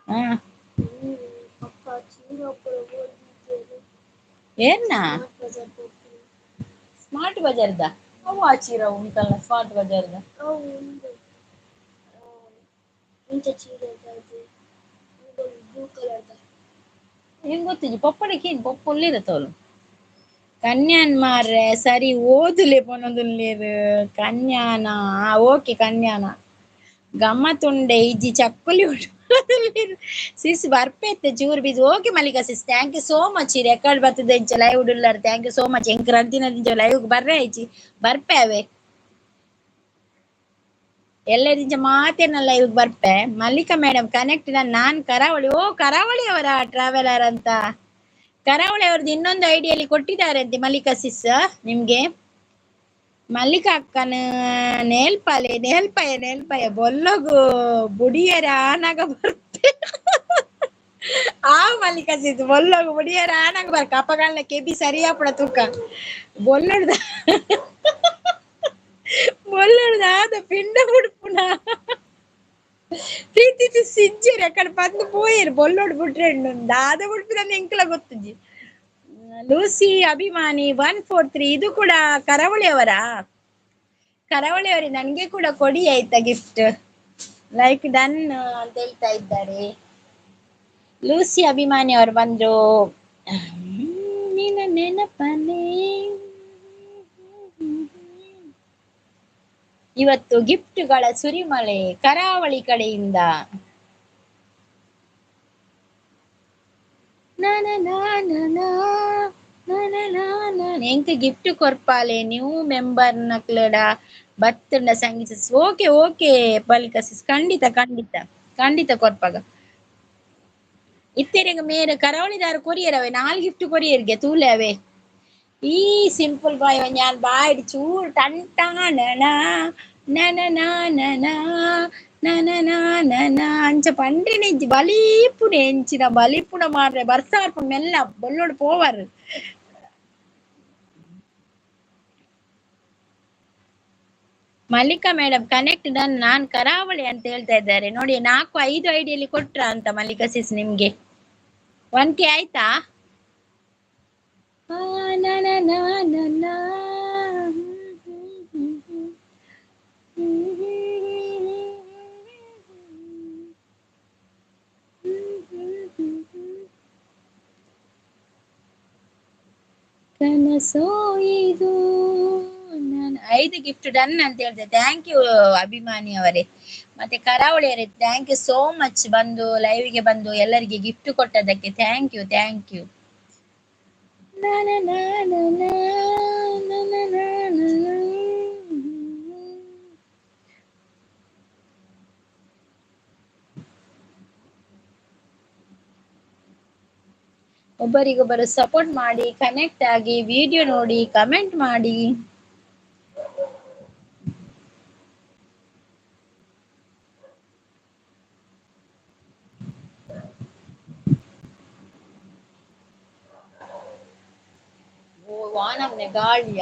A: ಹಾ ಏನ್ನ ಸ್ಮಾರ್ಟ್ ಬಜಾರ್ದ ಅವು ಆಚೀರ ಉಂಟಲ್ಲ ಸ್ಮಾರ್ಟ್ ಬಜಾರ್ದ ಏನ್ ಗೊತ್ತಿಜ್ಜಿ ಪೊಪ್ಪಡೆ ಕೀನ್ ಪೊಪ್ಪುಲ್ಲೇರ ತೋಲು ಕನ್ಯಾನ್ ಮಾರ್ರೆ ಸರಿ ಓದುಲೆ ಪನೊಂದುಲ್ಲೆರ್ ಕನ್ಯಾನ ಓಕೆ ಕನ್ಯಾನ ಗಮ್ಮತ್ತುಂಡೆ ಇಜ್ಜಿ ಚಕ್ಕುಲಿ ಉಂಡು ಸಿಸ್ ಬರ್ಪೆತ್ತೆ ಚೂರು ಬೀಜ. Okay Mallika sis, thank you so much. ಈ ರೆಕಾರ್ಡ್ ಬರ್ತದೆ ಇಂಚ live ಉಡುಲ್ಲಾರ, thank you so much. ಎಂಕ್ ರಡ್ದಿನ ಇಂಚ ಲೈವ್ ಬರ್ರೆ ಆಯ್ಚಿ ಬರ್ಪೆ ಅವೇ ಎಲ್ಲರಿಂಚ ಮಾತೇನ ಲೈವ್ ಬರ್ಪೆ. ಮಲ್ಲಿಕಾ ಮೇಡಮ್ ಕನೆಕ್ಟ್ ನಾನ್ ಕರಾವಳಿ. ಓ ಕರಾವಳಿ ಅವರ ಟ್ರಾವೆಲರ್ ಅಂತ, ಕರಾವಳಿ ಅವ್ರದ್ದು ಇನ್ನೊಂದು ಐಡಿಯಲ್ಲಿ ಕೊಟ್ಟಿದ್ದಾರೆ ಅಂತೆ ಮಲ್ಲಿಕಾ ಸಿಸ್ ನಿಮ್ಗೆ. ಮಲ್ಲಿಕಾ ಅಕ್ಕನ ನೇಲ್ಪಾಲೆ ನೇಲ್ಪಾಯ ನೇಲ್ಪಾಯ ಬೊಲ್ಲಗು ಬುಡಿಯರ ಆನಾಗ ಬರ್ತೆ. ಆ ಮಲ್ಲಿಕಾ ಸಿಸ್ ಬೊಲ್ಲಗು ಬುಡಿಯರ ಆನಾಗ ಬರ್ಕ ಅಪ್ಪಗಾಲ್ನ ಕೆಬಿ ಸರಿಯಾಪುಡ ತೂಕ ಬೊಲ್ಲುಡ್ದ ಬೊಲ್ಲುಡ್ದ ಆದ ಪಿಂಡ ಬುಡ್ಪುನ ಪ್ರೀತಿ ಸಿಜ್ಜೇರಿ ಅಕ್ಕಡ ಬಂದು ಪೋಯೇರು ಬೊಲ್ಲೋಡು ಬಿಟ್ರೆ ದಾದ ಬುಡ್ಪಿನ ಎಂಕಲ ಗೊತ್ತುಜಿ. ಲೂಸಿ ಅಭಿಮಾನಿ 143 ಇದು ಕೂಡ ಕರಾವಳಿಯವರಾ? ಕರಾವಳಿಯವರೇ ನನ್ಗೆ ಕೂಡ ಕೊಡಿ ಆಯ್ತಾ ಗಿಫ್ಟ್. ಲೈಕ್ ಡನ್ ಅಂತ ಹೇಳ್ತಾ ಇದ್ದಾರೆ. ಲೂಸಿ ಅಭಿಮಾನಿ ಅವರು ಬಂದ್ರು. ನಿನ್ನ ನೆನಪನೇ ಇವತ್ತು ಗಿಫ್ಟ್ಗಳ ಸುರಿಮಳೆ ಕರಾವಳಿ ಕಡೆಯಿಂದ. ಎಂಕ್ ಗಿಫ್ಟ್ ಕೊರ್ಪಾಲೆ ನ್ಯೂ ಮೆಂಬರ್ ನಕ್ಲಡ ಬತ್ತುಂಡ ಸಂಗೀತ. ಓಕೆ ಓಕೆ ಬಲಿಕ ಸಿಸ್, ಖಂಡಿತ ಖಂಡಿತ ಖಂಡಿತ ಕೊರ್ಪಾಗ. ಇತ್ತೆರೆಗ ಮೇರೆ ಕರಾವಳಿದಾರ ಕೊರಿಯರ್ ಅವೆ 4 ಗಿಫ್ಟ್ ಕೊರಿಯರ್ಗೆ ತೂಲೆ ಅವೆ. ಈ ಸಿಂಪಲ್ ಬಾಯ್ ಯಾನ್ ಬಾಯ್ಡ್ ಚೂರು ಟಂಟಾಣ ನನ ಅಂಚ ಪಂಡ್ರಿನ ಇಜ್ಜಿ ಬಲಿಪುನೆ ಎಂಚಿನ ಬಲಿಪುನ ಮಾರ್ರೆ ಬರ್ಸಾರ್ಪು ಮೆಲ್ಲ ಬೊಲ್ಲೋಡು ಪೋವರ್. ಮಲ್ಲಿಕಾ ಮೇಡಮ್ ಕನೆಕ್ಟ್ ಡನ್ ನಾನ್ ಕರಾವಳಿ ಅಂತ ಹೇಳ್ತಾ ಇದ್ದಾರೆ ನೋಡಿ. 4 5 ಐಡಿಯಲ್ಲಿ ಕೊಟ್ರ ಅಂತ ಮಲ್ಲಿಕಾ ಸಿಸ್ ನಿಮ್ಗೆ 1K ಆಯ್ತಾ? ಕನಸೋ ಇದು ನಾನು 5 ಗಿಫ್ಟ್ ಡನ್ ಅಂತ ಹೇಳ್ದೆ. Thank you ಅಭಿಮಾನಿ ಅವರೇ ಮತ್ತೆ ಕರಾವಳಿಯವರೇ, thank you so much ಬಂದು ಲೈವ್ಗೆ ಬಂದು ಎಲ್ಲರಿಗೆ ಗಿಫ್ಟ್ ಕೊಟ್ಟದಕ್ಕೆ thank you thank you. ಒಬ್ಬರಿಗೊಬ್ಬರು ಸಪೋರ್ಟ್ ಮಾಡಿ, ಕನೆಕ್ಟ್ ಆಗಿ, ವಿಡಿಯೋ ನೋಡಿ, ಕಮೆಂಟ್ ಮಾಡಿ. ಓ ವಾನಮ್ನೆ ಗಾಳಿಯ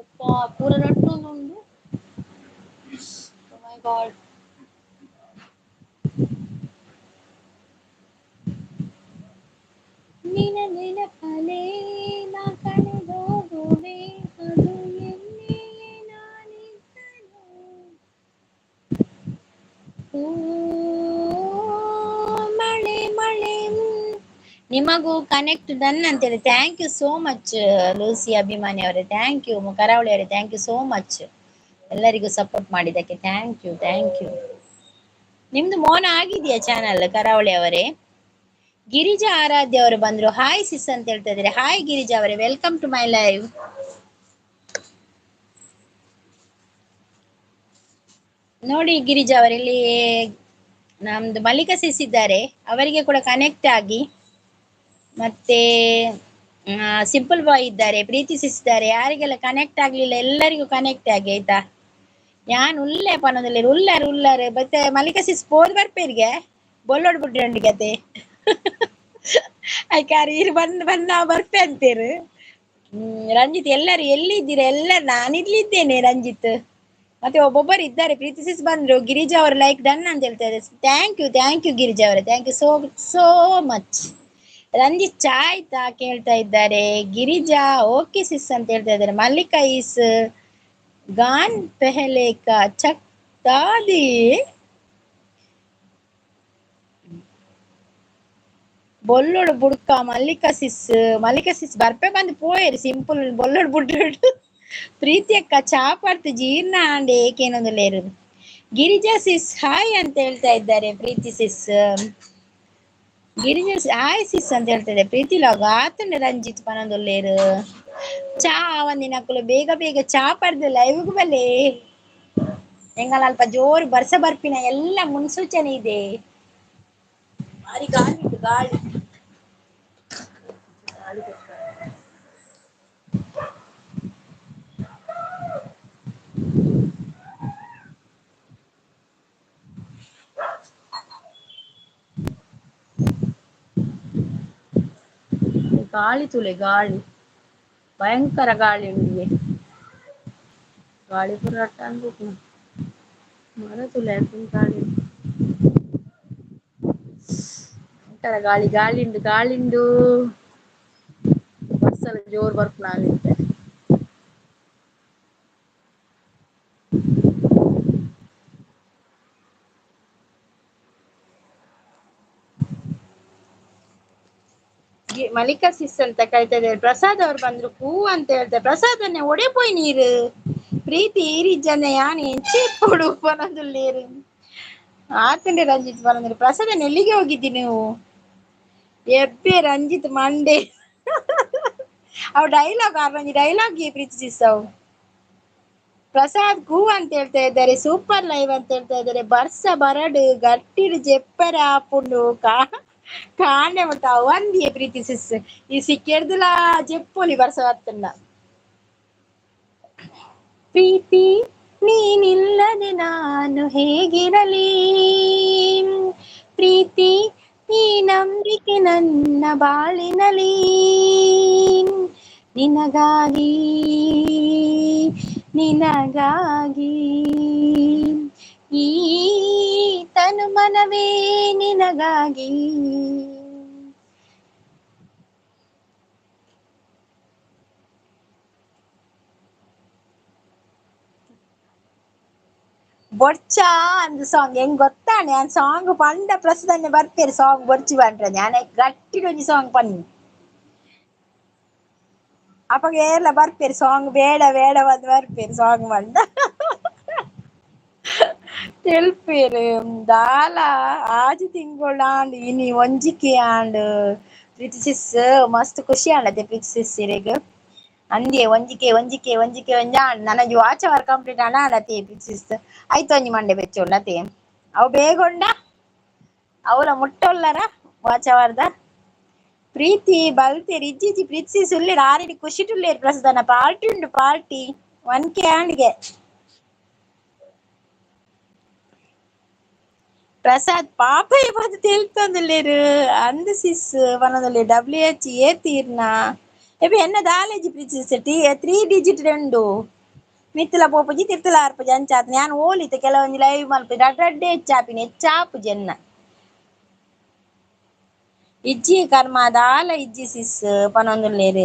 A: ಉಪ್ಪ ಪೂರ ನಟ್ಟೊಂದುಂಡು. God. ನಿನ ನೆನಪಲೇ ನಾ ಕಳೆದೋಗುವೆ, ಅದು ಎಲ್ಲಿಯೇ ನಾನಿದ್ದನು. ಓ ಮಳೆ ಮಳೆ. ನಿಮಗೂ ಕನೆಕ್ಟ್ ಡನ್ ಅಂತೇಳಿ. Thank you so much Lucy ಅಭಿಮಾನಿ ಅವರೇ, thank you. ಕರಾವಳಿ ಅವರೇ, thank you so much. ಎಲ್ಲರಿಗೂ ಸಪೋರ್ಟ್ ಮಾಡಿದ್ದಕ್ಕೆ thank you, thank you. ನಿಮ್ದು ಮೌನ ಆಗಿದೆಯಾ ಚಾನಲ್ ಕರಾವಳಿ ಅವರೇ? ಗಿರಿಜಾ ಆರಾಧ್ಯ ಅವರು ಬಂದ್ರು, ಹಾಯ್ ಸಿಸ್ ಅಂತ ಹೇಳ್ತಾ ಇದ್ದಾರೆ. ಹಾಯ್ ಗಿರಿಜಾ ಅವರೇ, welcome to my live. ನೋಡಿ ಗಿರಿಜಾ ಅವರೇ, ಇಲ್ಲಿ ನಮ್ದು ಮಲ್ಲಿಕಾ ಸಿಸ್ ಇದ್ದಾರೆ, ಅವರಿಗೆ ಕೂಡ ಕನೆಕ್ಟ್ ಆಗಿ. ಮತ್ತೆ ಸಿಂಪಲ್ ಬಾಯ್ ಇದ್ದಾರೆ, ಪ್ರೀತಿ ಸಿಸ್ ಇದ್ದಾರೆ. ಯಾರಿಗೆಲ್ಲ ಕನೆಕ್ಟ್ ಆಗ್ಲಿಲ್ಲ ಎಲ್ಲರಿಗೂ ಕನೆಕ್ಟ್ ಆಗಿ ಆಯ್ತಾ. ಯಾನ್ ಉಲ್ಲೆ ಪನೊಂದುಲ್ಲೆರ್, ಉಲ್ಲಾರು ಉಲ್ಲಾರು. ಮತ್ತೆ ಮಲ್ಲಿಕಾ ಸಿಸ್ ಪೋದು ಬರ್ಪೇರಿಗೆ ಬೊಲ್ಲೋಡ್ ಬುಡ್ಡಿ ಕತೆ ಐಕಾರ್ ಇರು ಬಂದ್ ಬಂದ್ ನಾವು ಬರ್ಪೆ ಅಂತೀರು. ರಂಜಿತ್ ಎಲ್ಲರೂ ಎಲ್ಲಿದ್ದೀರಾ? ಎಲ್ಲ ನಾನಿಲ್ಲಿದ್ದೇನೆ ರಂಜಿತ್. ಮತ್ತೆ ಒಬ್ಬೊಬ್ಬರು ಇದ್ದಾರೆ. ಪ್ರೀತಿ ಸಿಸ್ ಬಂದ್ರು, ಗಿರಿಜಾ ಅವರು ಲೈಕ್ ಡನ್ ಅಂತ ಹೇಳ್ತಾ ಇದ್ದಾರೆ. Thank you, thank you Girija ಅವರೇ, thank you so so much. Ranjith ಚಾ ಆಯ್ತಾ ಕೇಳ್ತಾ ಇದ್ದಾರೆ. ಗಿರಿಜಾ ಓಕೆ ಸಿಸ್ ಅಂತ ಹೇಳ್ತಾ ಇದ್ದಾರೆ. ಮಲ್ಲಿಕಾ is gone ಪೆಹಲೆ ಕಾ ಚಕ್ತಾದಿ. ಬೊಲ್ಲೋಡು ಬುಡ್ಕ ಮಲ್ಲಿಕಾ ಸಿಸ್, ಮಲ್ಲಿಕಾ ಸಿಸ್ ಬರ್ಪೆ ಬಂದು ಪೋಯೇರಿ ಸಿಂಪಲ್ ಬೊಲ್ಲೋಡು ಬುಡ್ಡು. ಪ್ರೀತಿ ಅಕ್ಕ ಚಾಪರ್ತು ಜೀರ್ಣ ಆಂಡ್ ಏಕೇನೊಂದು. ಗಿರಿಜಾ ಸಿಸ್ ಹಾಯ್ ಅಂತ ಹೇಳ್ತಾ ಇದ್ದಾರೆ. Preethi sis, Girija hi sis ಅಂತ ಹೇಳ್ತಾ ಇದ್ದಾರೆ. ಪ್ರೀತಿ ಲಾಗ್ ಆತಂಡೆ ರಂಜಿತ್ ಪನೊಂದುಲ್ಲೇರು. ಚಾ ಒಂದಿನಕ್ಕಲು ಬೇಗ ಬೇಗ ಚಾ ಪಡ್ದು ಲೈವ್ಗೆ ಬಲೆ. ಎಂಗಲ ಅಲ್ಪ ಜೋರು ಬರ್ಸ ಬರ್ಪಿನ ಎಲ್ಲ ಮುನ್ಸೂಚನೆ ಇದೆ. ಭಾರಿ ಗಾಳಿ ಉಂಟು, ಗಾಳಿ ಗಾಳಿ. ಗಾಳಿ ತುಲೆ ಗಾಳಿ, ಭಯಂಕರ ಗಾಳಿ ಉಂಡಿಗೆ. ಗಾಳಿ ಪೂರ ಅನ್ಬೇಕು ಮರ ತುಲೆ ಗಾಳಿ, ಭಯಂಕರ ಗಾಳಿ ಗಾಳಿಂಡು ಗಾಳಿಂಡು. ಬರ್ಸಲ ಜೋರ್ ಬರ್ಪುನ ಆನಿತ್ತೆ. ಮಲ್ಲಿಕಾ ಸಿಸ್ ಅಂತ ಕರಿತಾ ಇದ್ದಾರೆ. ಪ್ರಸಾದ್ ಅವ್ರು ಬಂದ್ರು ಕೂ ಅಂತ ಹೇಳ್ತಾರೆ. ಪ್ರಸಾದ್ ಅನ್ನೆ ಒಡೆ ಪೋಯ್ ನೀರು. ಪ್ರೀತಿ ಈರಿಜ್ಜನೆ ಯಾನ್ ಎಂಚೆ ಪೊಡು ಪನೊಂದುಲ್ಲೇರು. ಆತಂಡೆ ರಂಜಿತ್ ಪನೊಂದುಲ್ಲೆ. ಪ್ರಸಾದ್ ಅಣ್ಣ ಎಲ್ಲಿಗೆ ಹೋಗಿದ್ದಿ ನೀವು? ಎಬ್ಬೆ ರಂಜಿತ್ ಮಂಡೆ ಅವ್ ಡೈಲಾಗ್ ಆರ್ ಡೈಲಾಗ್ ಪ್ರೀತಿ ಸಿಸ್ ಅವು. ಪ್ರಸಾದ್ ಕೂ ಅಂತ ಹೇಳ್ತಾ ಇದ್ದಾರೆ. ಸೂಪರ್ ಲೈವ್ ಅಂತ ಹೇಳ್ತಾ ಇದ್ದಾರೆ. ಬರ್ಸ ಬರಡು ಗಟ್ಟಿಡು ಜೆಪ್ಪರ ಆಪುಂಡು ಕಾ ಕಾಂಡೆ ಮತ್ತ ಅವಂದಿಯೇ ಪ್ರೀತಿ ಸಿಸ್. ಈ ಸಿಕ್ಕೆಡ್ದುಲ ಜೆಪ್ಪೊಲಿ ಬರ್ಸ ಬತ್ತುಂಡ. ಪ್ರೀತಿ ನೀನಿಲ್ಲದೆ ನಾನು ಹೇಗಿರಲಿ, ಪ್ರೀತಿ ಈ ನಂಬಿಕೆ ನನ್ನ ಬಾಳಿನಲಿ, ನಿನಗಾಗಿ ನಿನಗಾಗಿ ಈ ತನು ಮನವೇ ನಿನಗಾಗಿ. ಬೊರ್ಚಾ ಅಂದ್ ಸಾಂಗ್ ಹೆಂಗ್ ಗೊತ್ತಾಣೆ ಆ ಸಾಂಗ್ ಪಂಡ ಪ್ರಸ್ತುತನೆ ಬರ್ಪೇರು ಸಾಂಗ್ ಬೊರ್ಚಿ ಪಂಡ್ರೆ ಯಾನ್ ಗಟ್ಟಿಡ್ ಒಂಜಿ ಸಾಂಗ್ ಪನ್ನಿ ಅಪಗ ಏರ್ಲ ಬರ್ಪೇರು ಸಾಂಗ್ ಬೇಡ ಬೇಡ ಬಂದ್ ಬರ್ಪೇರು ಸಾಂಗ್ ಪಂಡ ತೆಲ್ಪೇರು. ದಾಲ ಆಜಿ ತಿಂಗೊಳ್ ಆಂಡ್ ಇನಿ ಒಂಜಿಕೆ ಆಂಡ್. ಪ್ರೀತಿ ಸಿಸ್ ಮಸ್ತ್ ಖುಷಿ ಆಂಡತೆ ಪ್ರೀತಿ ಸಿಸ್ ಇರೆಗ್. ಅಂದೇ ಒಂಜಿಕೆ ಒಂಜಿಕೆ ಒಂಜಿಕೆ ಒಂಜಿ ಆಂಡ್ ನನಗೆ ವಾಚ್ ಅವರ್ ಕಂಪ್ಲೀಟ್ ಆಂಡ ಆಂಡತೆ ಪ್ರೀತಿ ಸಿಸ್. ಆಯ್ತು ಒಂಜಿ ಮಂಡೆ ಬೆಚ್ಚ ಉಂಡತೆ ಅವು ಬೇಗ ಉಂಡ ಅವಲ ಮುಟ್ಟೊಲ್ಲರ ವಾಚ್ ಅವರ್ದ. ಪ್ರೀತಿ ಬಲ್ತೇರ್ ಇಜ್ಜಿಜ್ಜಿ ಪ್ರೀತಿ ಸಿಸ್ ಉಲ್ಲೇರ್ ಆರೆಡಿ ಖುಷಿಟುಲ್ಲೇರ್ ಪ್ರಸ್ತುತನ ಪಾರ್ಟಿ ಉಂಡು ಪಾರ್ಟಿ 1K ಆಂಡ್ಗೆ. ಪ್ರಸಾದ್ ಪಾಪ ಬಂದು ತೆಲ್ತೊಂದುಲ್ಲೇರು ಅಂದ್ ಸಿಸ್ ಪನೊಂದುಲ್ಲೇರ್. ಡಬ್ಲ್ಯೂ ಎಚ್ ಏತ್ ಈರ್ನ ಎಬೆ ಎನ್ನ ದಾಲೇಜಿ ಪ್ರೀತಿ ಸಿಸ್ ಟಿ 3 ಡಿಜಿಟ್ ಉಂಡು. ಮಿತ್ತಲ ಪೋಪುಜಿ ತಿರ್ತಲ ಆರ್ಪುಜಿ ಅಂಚಾತ್ ಯಾನ್ ಓಲಿತೆ ಕೆಲವೊಂಜಿ ಲೈವ್ ಮಲ್ಪುಜಿ ರಡ್ಡ್ ರಡ್ಡೆ ಹೆಚ್ಚಾಪಿನಿ ಹೆಚ್ಚಾಪುಜಿ ಎನ್ನ. ಇಜ್ಜಿ ಕರ್ಮ ದಾಲ ಇಜ್ಜಿ ಸಿಸ್ ಪನೊಂದುಲ್ಲೆರ್.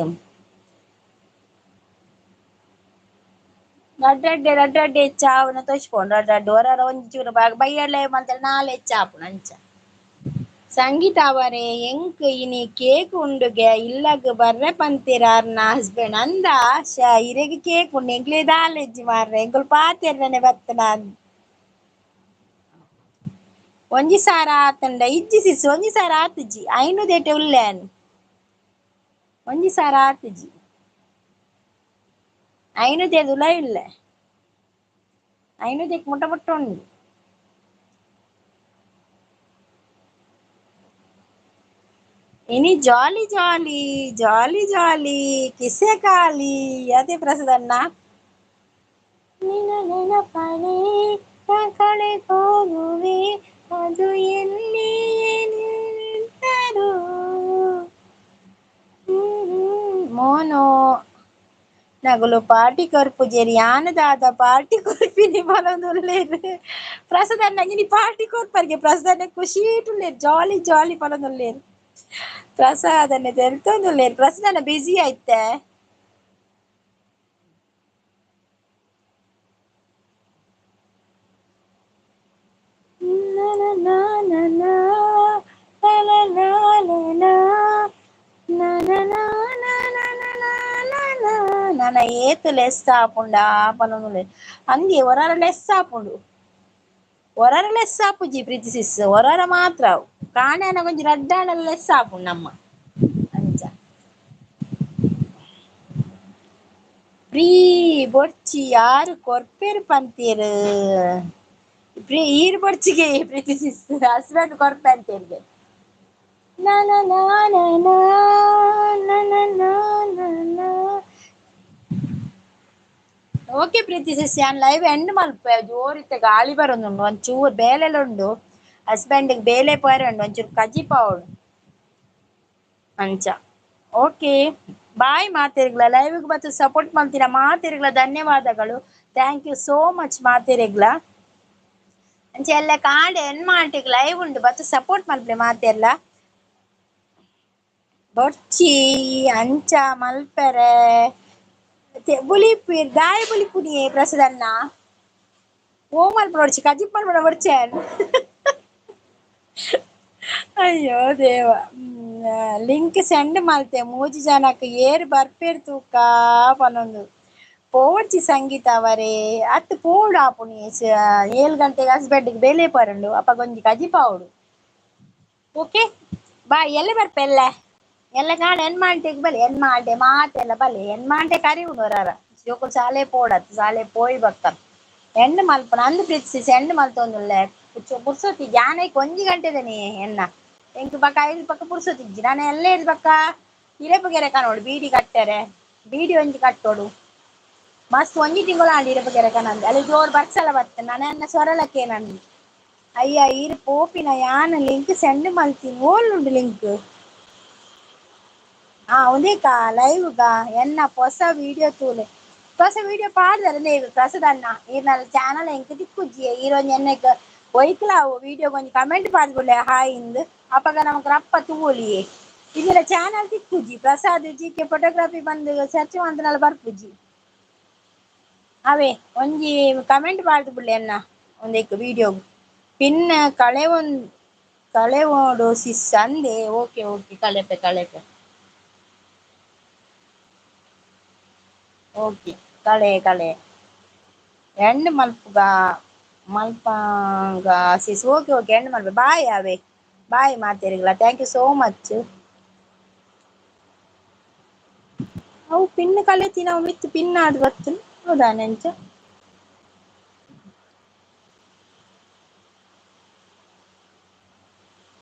A: ರಡ್ಡ್ ರಡ್ಡೆ ರಡ್ಡ್ ರಡ್ಡೆ ಹೆಚ್ಚಾವುನ ತೋಚ್ಪೋಂಡು ರಡ್ಡ್ ರಡ್ಡ್ ಒರ ಒಂಜಿ ಚೂರು ಬಯ್ಯಡ್ ಲೈವ್ ಮಲ್ತರೆ ನಾಲ್ ಹೆಚ್ಚಾಪುಂಡು ಅಂಚ. ಸಂಗೀತ ಅವರೇ ಎಂಕ್ ಇನಿ ಕೇಕ್ ಉಂಡುಗೆ ಇಲ್ಲಗ್ ಬರ್ರೆ ಪಂತೆರ್ ಆರ್ನ ಹಸ್ಬೆಂಡ್ ಅಂದ ಇರೆಗ್ ಕೇಕ್ ಉಂಡು ಎಂಕ್ಲೆ ದಾಲ ಇಜ್ಜಿ ಮಾರ್ರೆ ಎಂಕುಲು ಪಾತೆರ್ರನೆ ಬತ್ತನ. ಒಂಜಿ ಸಾರ ಆತುಂಡ ಇಜ್ಜಿ ಸಿಸ್ ಒಂಜಿ ಸಾರ ಆತುಜಿ ಐನೂದೇಟೆ ಉಲ್ಲೆ ಒಂಜಿ ಸಾರ ಆತುಜಿ ಐನೂದೇ ಉಲಾಯಿ ಉಲ್ಲೆ ಐನೂದೇಕ್ ಮುಟ್ಟ ಮುಟ್ಟ ಉಂಡು. ಇನಿ ಜಾಲಿ ಜಾಲಿ ಜಾಲಿ ಜಾಲಿ ಕಿಸೆ ಖಾಲಿ ಅದೇ ಪ್ರಸಾದಣ್ಣ. ನಿನ್ನ ನೆನಪನೆ ಕಳೆ ಹೋಗುವೆ ಅದು ಎಲ್ಲಿ ನಿಂತರು. ಮೋನೋ ನಗುಲು ಪಾರ್ಟಿ ಕೊರ್ಪುಜೆರ್ ಯಾನ್ ದಾದ ಪಾರ್ಟಿ ಕೊರ್ಪಿನಿ ಪನೊಂದುಲ್ಲೆರ್. ಪ್ರಸಾದಣ್ಣ ಇನಿ ಪಾರ್ಟಿ ಕೊರ್ಪರ್ಗೆ ಪ್ರಸಾದಣ್ಣ ಖುಷಿ ಉಲ್ಲೆರ್ ಜಾಲಿ ಜಾಲಿ ಪನೊಂದುಲ್ಲೆರ್. ಪ್ರಸಾದನೆ ತೆಲ್ತೊಂದುಲ್ಲೆರ್. ಪ್ರಸಾದಣ್ಣ ಬಿಸಿ ಆಯ್ತೆ. ನನ ಏತ್ ಲೆಸ್ ಆಪುಂಡ ಪನೊಂದುಲ್ಲೆರ್. ಅಂದೆ ಒರಾರ ಲೆಸ್ ಆಪುಂಡು ಒರಾರ ಲೆಸ್ ಆಪುಜಿ ಪ್ರೀತಿ ಸಿಸ್ ಒರಾರ ಮಾತ್ರ ಕಾಣೆನ ಒಂಜಿ ರಡ್ಡಾಂಡಲ ಲೆಸ್ ಆಪುಂಡು ನಮ್ಮ ಅಂಚ. ಪ್ರೀ ಬೊರ್ಚಿ ಯಾರು ಕೊರ್ಪೆರ್ ಪಂತೇರ್ ಪ್ರೀ ಈರ್ ಬೊರ್ಚಿಗೆ ಪ್ರೀತಿ ಸಿಸ್ ಹಸ್ಬೆಂಡ್ ಕೊರ್ಪೆ ಅಂತೇರ್ಗೆ. ಓಕೆ ಪ್ರೀತಿ ಸಿಸ್ ಯಾನ್ ಲೈವ್ ಎಂಡ್ ಮಲ್ಪೆ ಜೋರಿತ್ತೆ ಗಾಳಿ ಬರೋದುಂಡು ಒಂಚೂರು ಬೇಲೆಲ ಉಂಡು ಹಸ್ಬೆಂಡ್ ಬೇಲೆ ಪೋಯರೆ ಉಂಡು ಒಂಚೂರು ಕಜಿಪಾವೊಡು ಅಂಚ. ಓಕೆ ಬಾಯ್ ಮಾತೆರ್ಗ್ಲ ಲೈವ್ಗೆ ಬತ್ತು ಸಪೋರ್ಟ್ ಮಲ್ತಿನ ಮಾತೆರ್ಗ್ಲ ಧನ್ಯವಾದಗಳು. Thank you so much ಮಾತೆರೆಗ್ಲ. ಅಂಚ ಎಲ್ಲ ಕಾಂಡೆ ಎನ್ ಮಾಂಟಿಗ್ ಲೈವ್ ಉಂಡು ಬತ್ತು ಸಪೋರ್ಟ್ ಮಲ್ಪಲೆ ಮಾತೆರ್ಲ. ಬೊರ್ಚಿ ಅಂಚ ಮಲ್ಪೆರೆ ಬುಲಿಪು ದಾಯ ಬುಲಿಪುನಿಯೇ ಪ್ರಸಾದಣ್ಣ ಓ ಮಲ್ಪುನ ಬೊರ್ಚಿ ಕಜಿಪ್ ಮಲ್ಪುನ ಬೊರ್ಚೆ. ಅಯ್ಯೋ ದೇವ ಲಿಂಕ್ ಸೆಂಡ್ ಮಲ್ತೆ ಮೂಜಿ ಜನಕ್ ಏರ್ ಬರ್ಪೇರ್ ತೂಕ ಪನೊಂದು. ಪೋವೊಡ್ಚಿ ಸಂಗೀತ ಅವರೇ ಅತ್ ಪೋವೊಡು ಆಪುನಿ 7 ಗಂಟೆಗೆ ಹಸ್ಬೆಂಡ್ ಬೇಲೆ ಪರಂಡು ಅಪಗ ಒಂಜಿ ಕಜಿಪಾವೊಡು. ಓಕೆ ಬಾಯ್ ಎಲ್ಲೆ ಬರ್ಪೆ ಎಲ್ಲೆ ಎಲ್ಲ ಕಾಣ ಎನ್ ಮಾಂಟೆಗ್ ಬಲೆ ಎನ್ ಮಾಂಟೆ ಮಾತೆಲ್ಲ ಬಲೆ ಎನ್ ಮಾಂಟೆ ಕರಿ ಉಂಡು ಹೊರಾರ ಜೋಕುಲು ಶಾಲೆ ಪೋಡತ್ ಶಾಲೆ ಪೋಯಿ ಬಕ್ಕ ಎಂಡ್ ಮಲ್ಪುನ ಅಂದ್ ಪ್ರೀತಿಸಿ ಎಂಡ್ ಮಲ್ತೊಂದುಲ್ಲೆ ಪುರ್ಸೊತಿ ಜಾನೈಕ್ ಒಂಜಿ ಗಂಟೆದನೆ ಎನ್ನ ಎಂಕ್ ಬಕ್ಕ ಐದು ಪಕ್ಕ ಪುರ್ಸೊತಿಜ್ಜಿ ನಾನು ಎಲ್ಲ ಇರ್ದ್ ಬಕ್ಕ ಇರೆಪುಗೆರೆ ಕಾಣೋಡು ಬೀಡಿ ಕಟ್ಟರೆ ಬೀಡಿ ಒಂಜಿ ಕಟ್ಟೋಡು ಮಸ್ತ್ ಒಂಜಿ ತಿಂಗಳು ಆಂಡ್ ಇರೆಪುಗೆರೆ ಕನಂದ್ ಅಲ್ಲಿ ಜೋರು ಬರ್ಸಲ ಬತ್ತ ನಾನು ಎನ್ನ ಸೊರಲಕ್ಕೆ ನನ್ ಅಯ್ಯ ಈರ್ ಪೋಪಿನ ಯಾನ್ ಲಿಂಕ್ ಸೆಂಡ್ ಮಲ್ತೀನಿ ಓಲುಂಡು ಲಿಂಕ್ ಉಂದೇಕಾ ಲೈವ್ಗಾ ಎನ್ನ ಹೊಸ ವಿಡಿಯೋ ತೂಲೆ ಹೊಸ ವಿಡಿಯೋ ಪಾಡ್ದರ ನೇವ್ ಪ್ರಸಾದಣ್ಣ ಈರ್ನ ಚಾನಲ್ ಎಂಕ್ ತಿಕ್ಕುಜ್ಜಿ ಈರೊಂಜಿ ಎನ್ನಕ್ ಒಯ್ಕ್ಲ ವಿಡಿಯೋ ಒಂಜಿ ಕಮೆಂಟ್ ಪಾಡ್ದುಲ್ಲೆ ಹಾಯ್ ಇಂದ್ ಅಪಗ ನಮಕ್ ರಪ್ಪ ತೂವೊಲಿಯೇ ಇದರ ಚಾನಲ್ ತಿಕ್ಕುಜಿ ಪ್ರಸಾದ್ ಜಿ ಕೆ ಫೋಟೋಗ್ರಫಿ ಬಂದು ಸರ್ಚ್ ಮಂತುನಲ ಬರ್ಪುಜಿ ಅವೇ ಒಂಜಿ ಕಮೆಂಟ್ ಪಾಡ್ದು ಬುಡ್ಲೆ ಎನ್ನ ಒಂದೆಕ್ ವಿಡಿಯೋ ಪಿನ್ ಕಳೆವೊಂದು ಕಳೆವೋಡು ಸಿಸ್ ಅಂದೆ ಓಕೆ ಓಕೆ ಕಳೆಪೆ ಕಳೆಪೆ ಓಕೆ ಕಳೆ ಕಳೆ ಎಂಡ್ ಮಲ್ಪುಗ ಮಲ್ಪಾಂಗ ಸಿಸ್ ಓಕೆ ಓಕೆ ಎಂಡ್ ಮಲ್ಪೆ ಬಾಯ್ ಅವೇ ಬಾಯ್ ಮಾತೆರಿಗ್ಲ thank you so much. ಅವು ಪಿನ್ ಕಲೆತಿ ನಾವು ಮಿತ್ ಪಿನ್ ಆದ್ ಬತ್ತುಂಡು ಹೌದಾ ನೆಂಚ.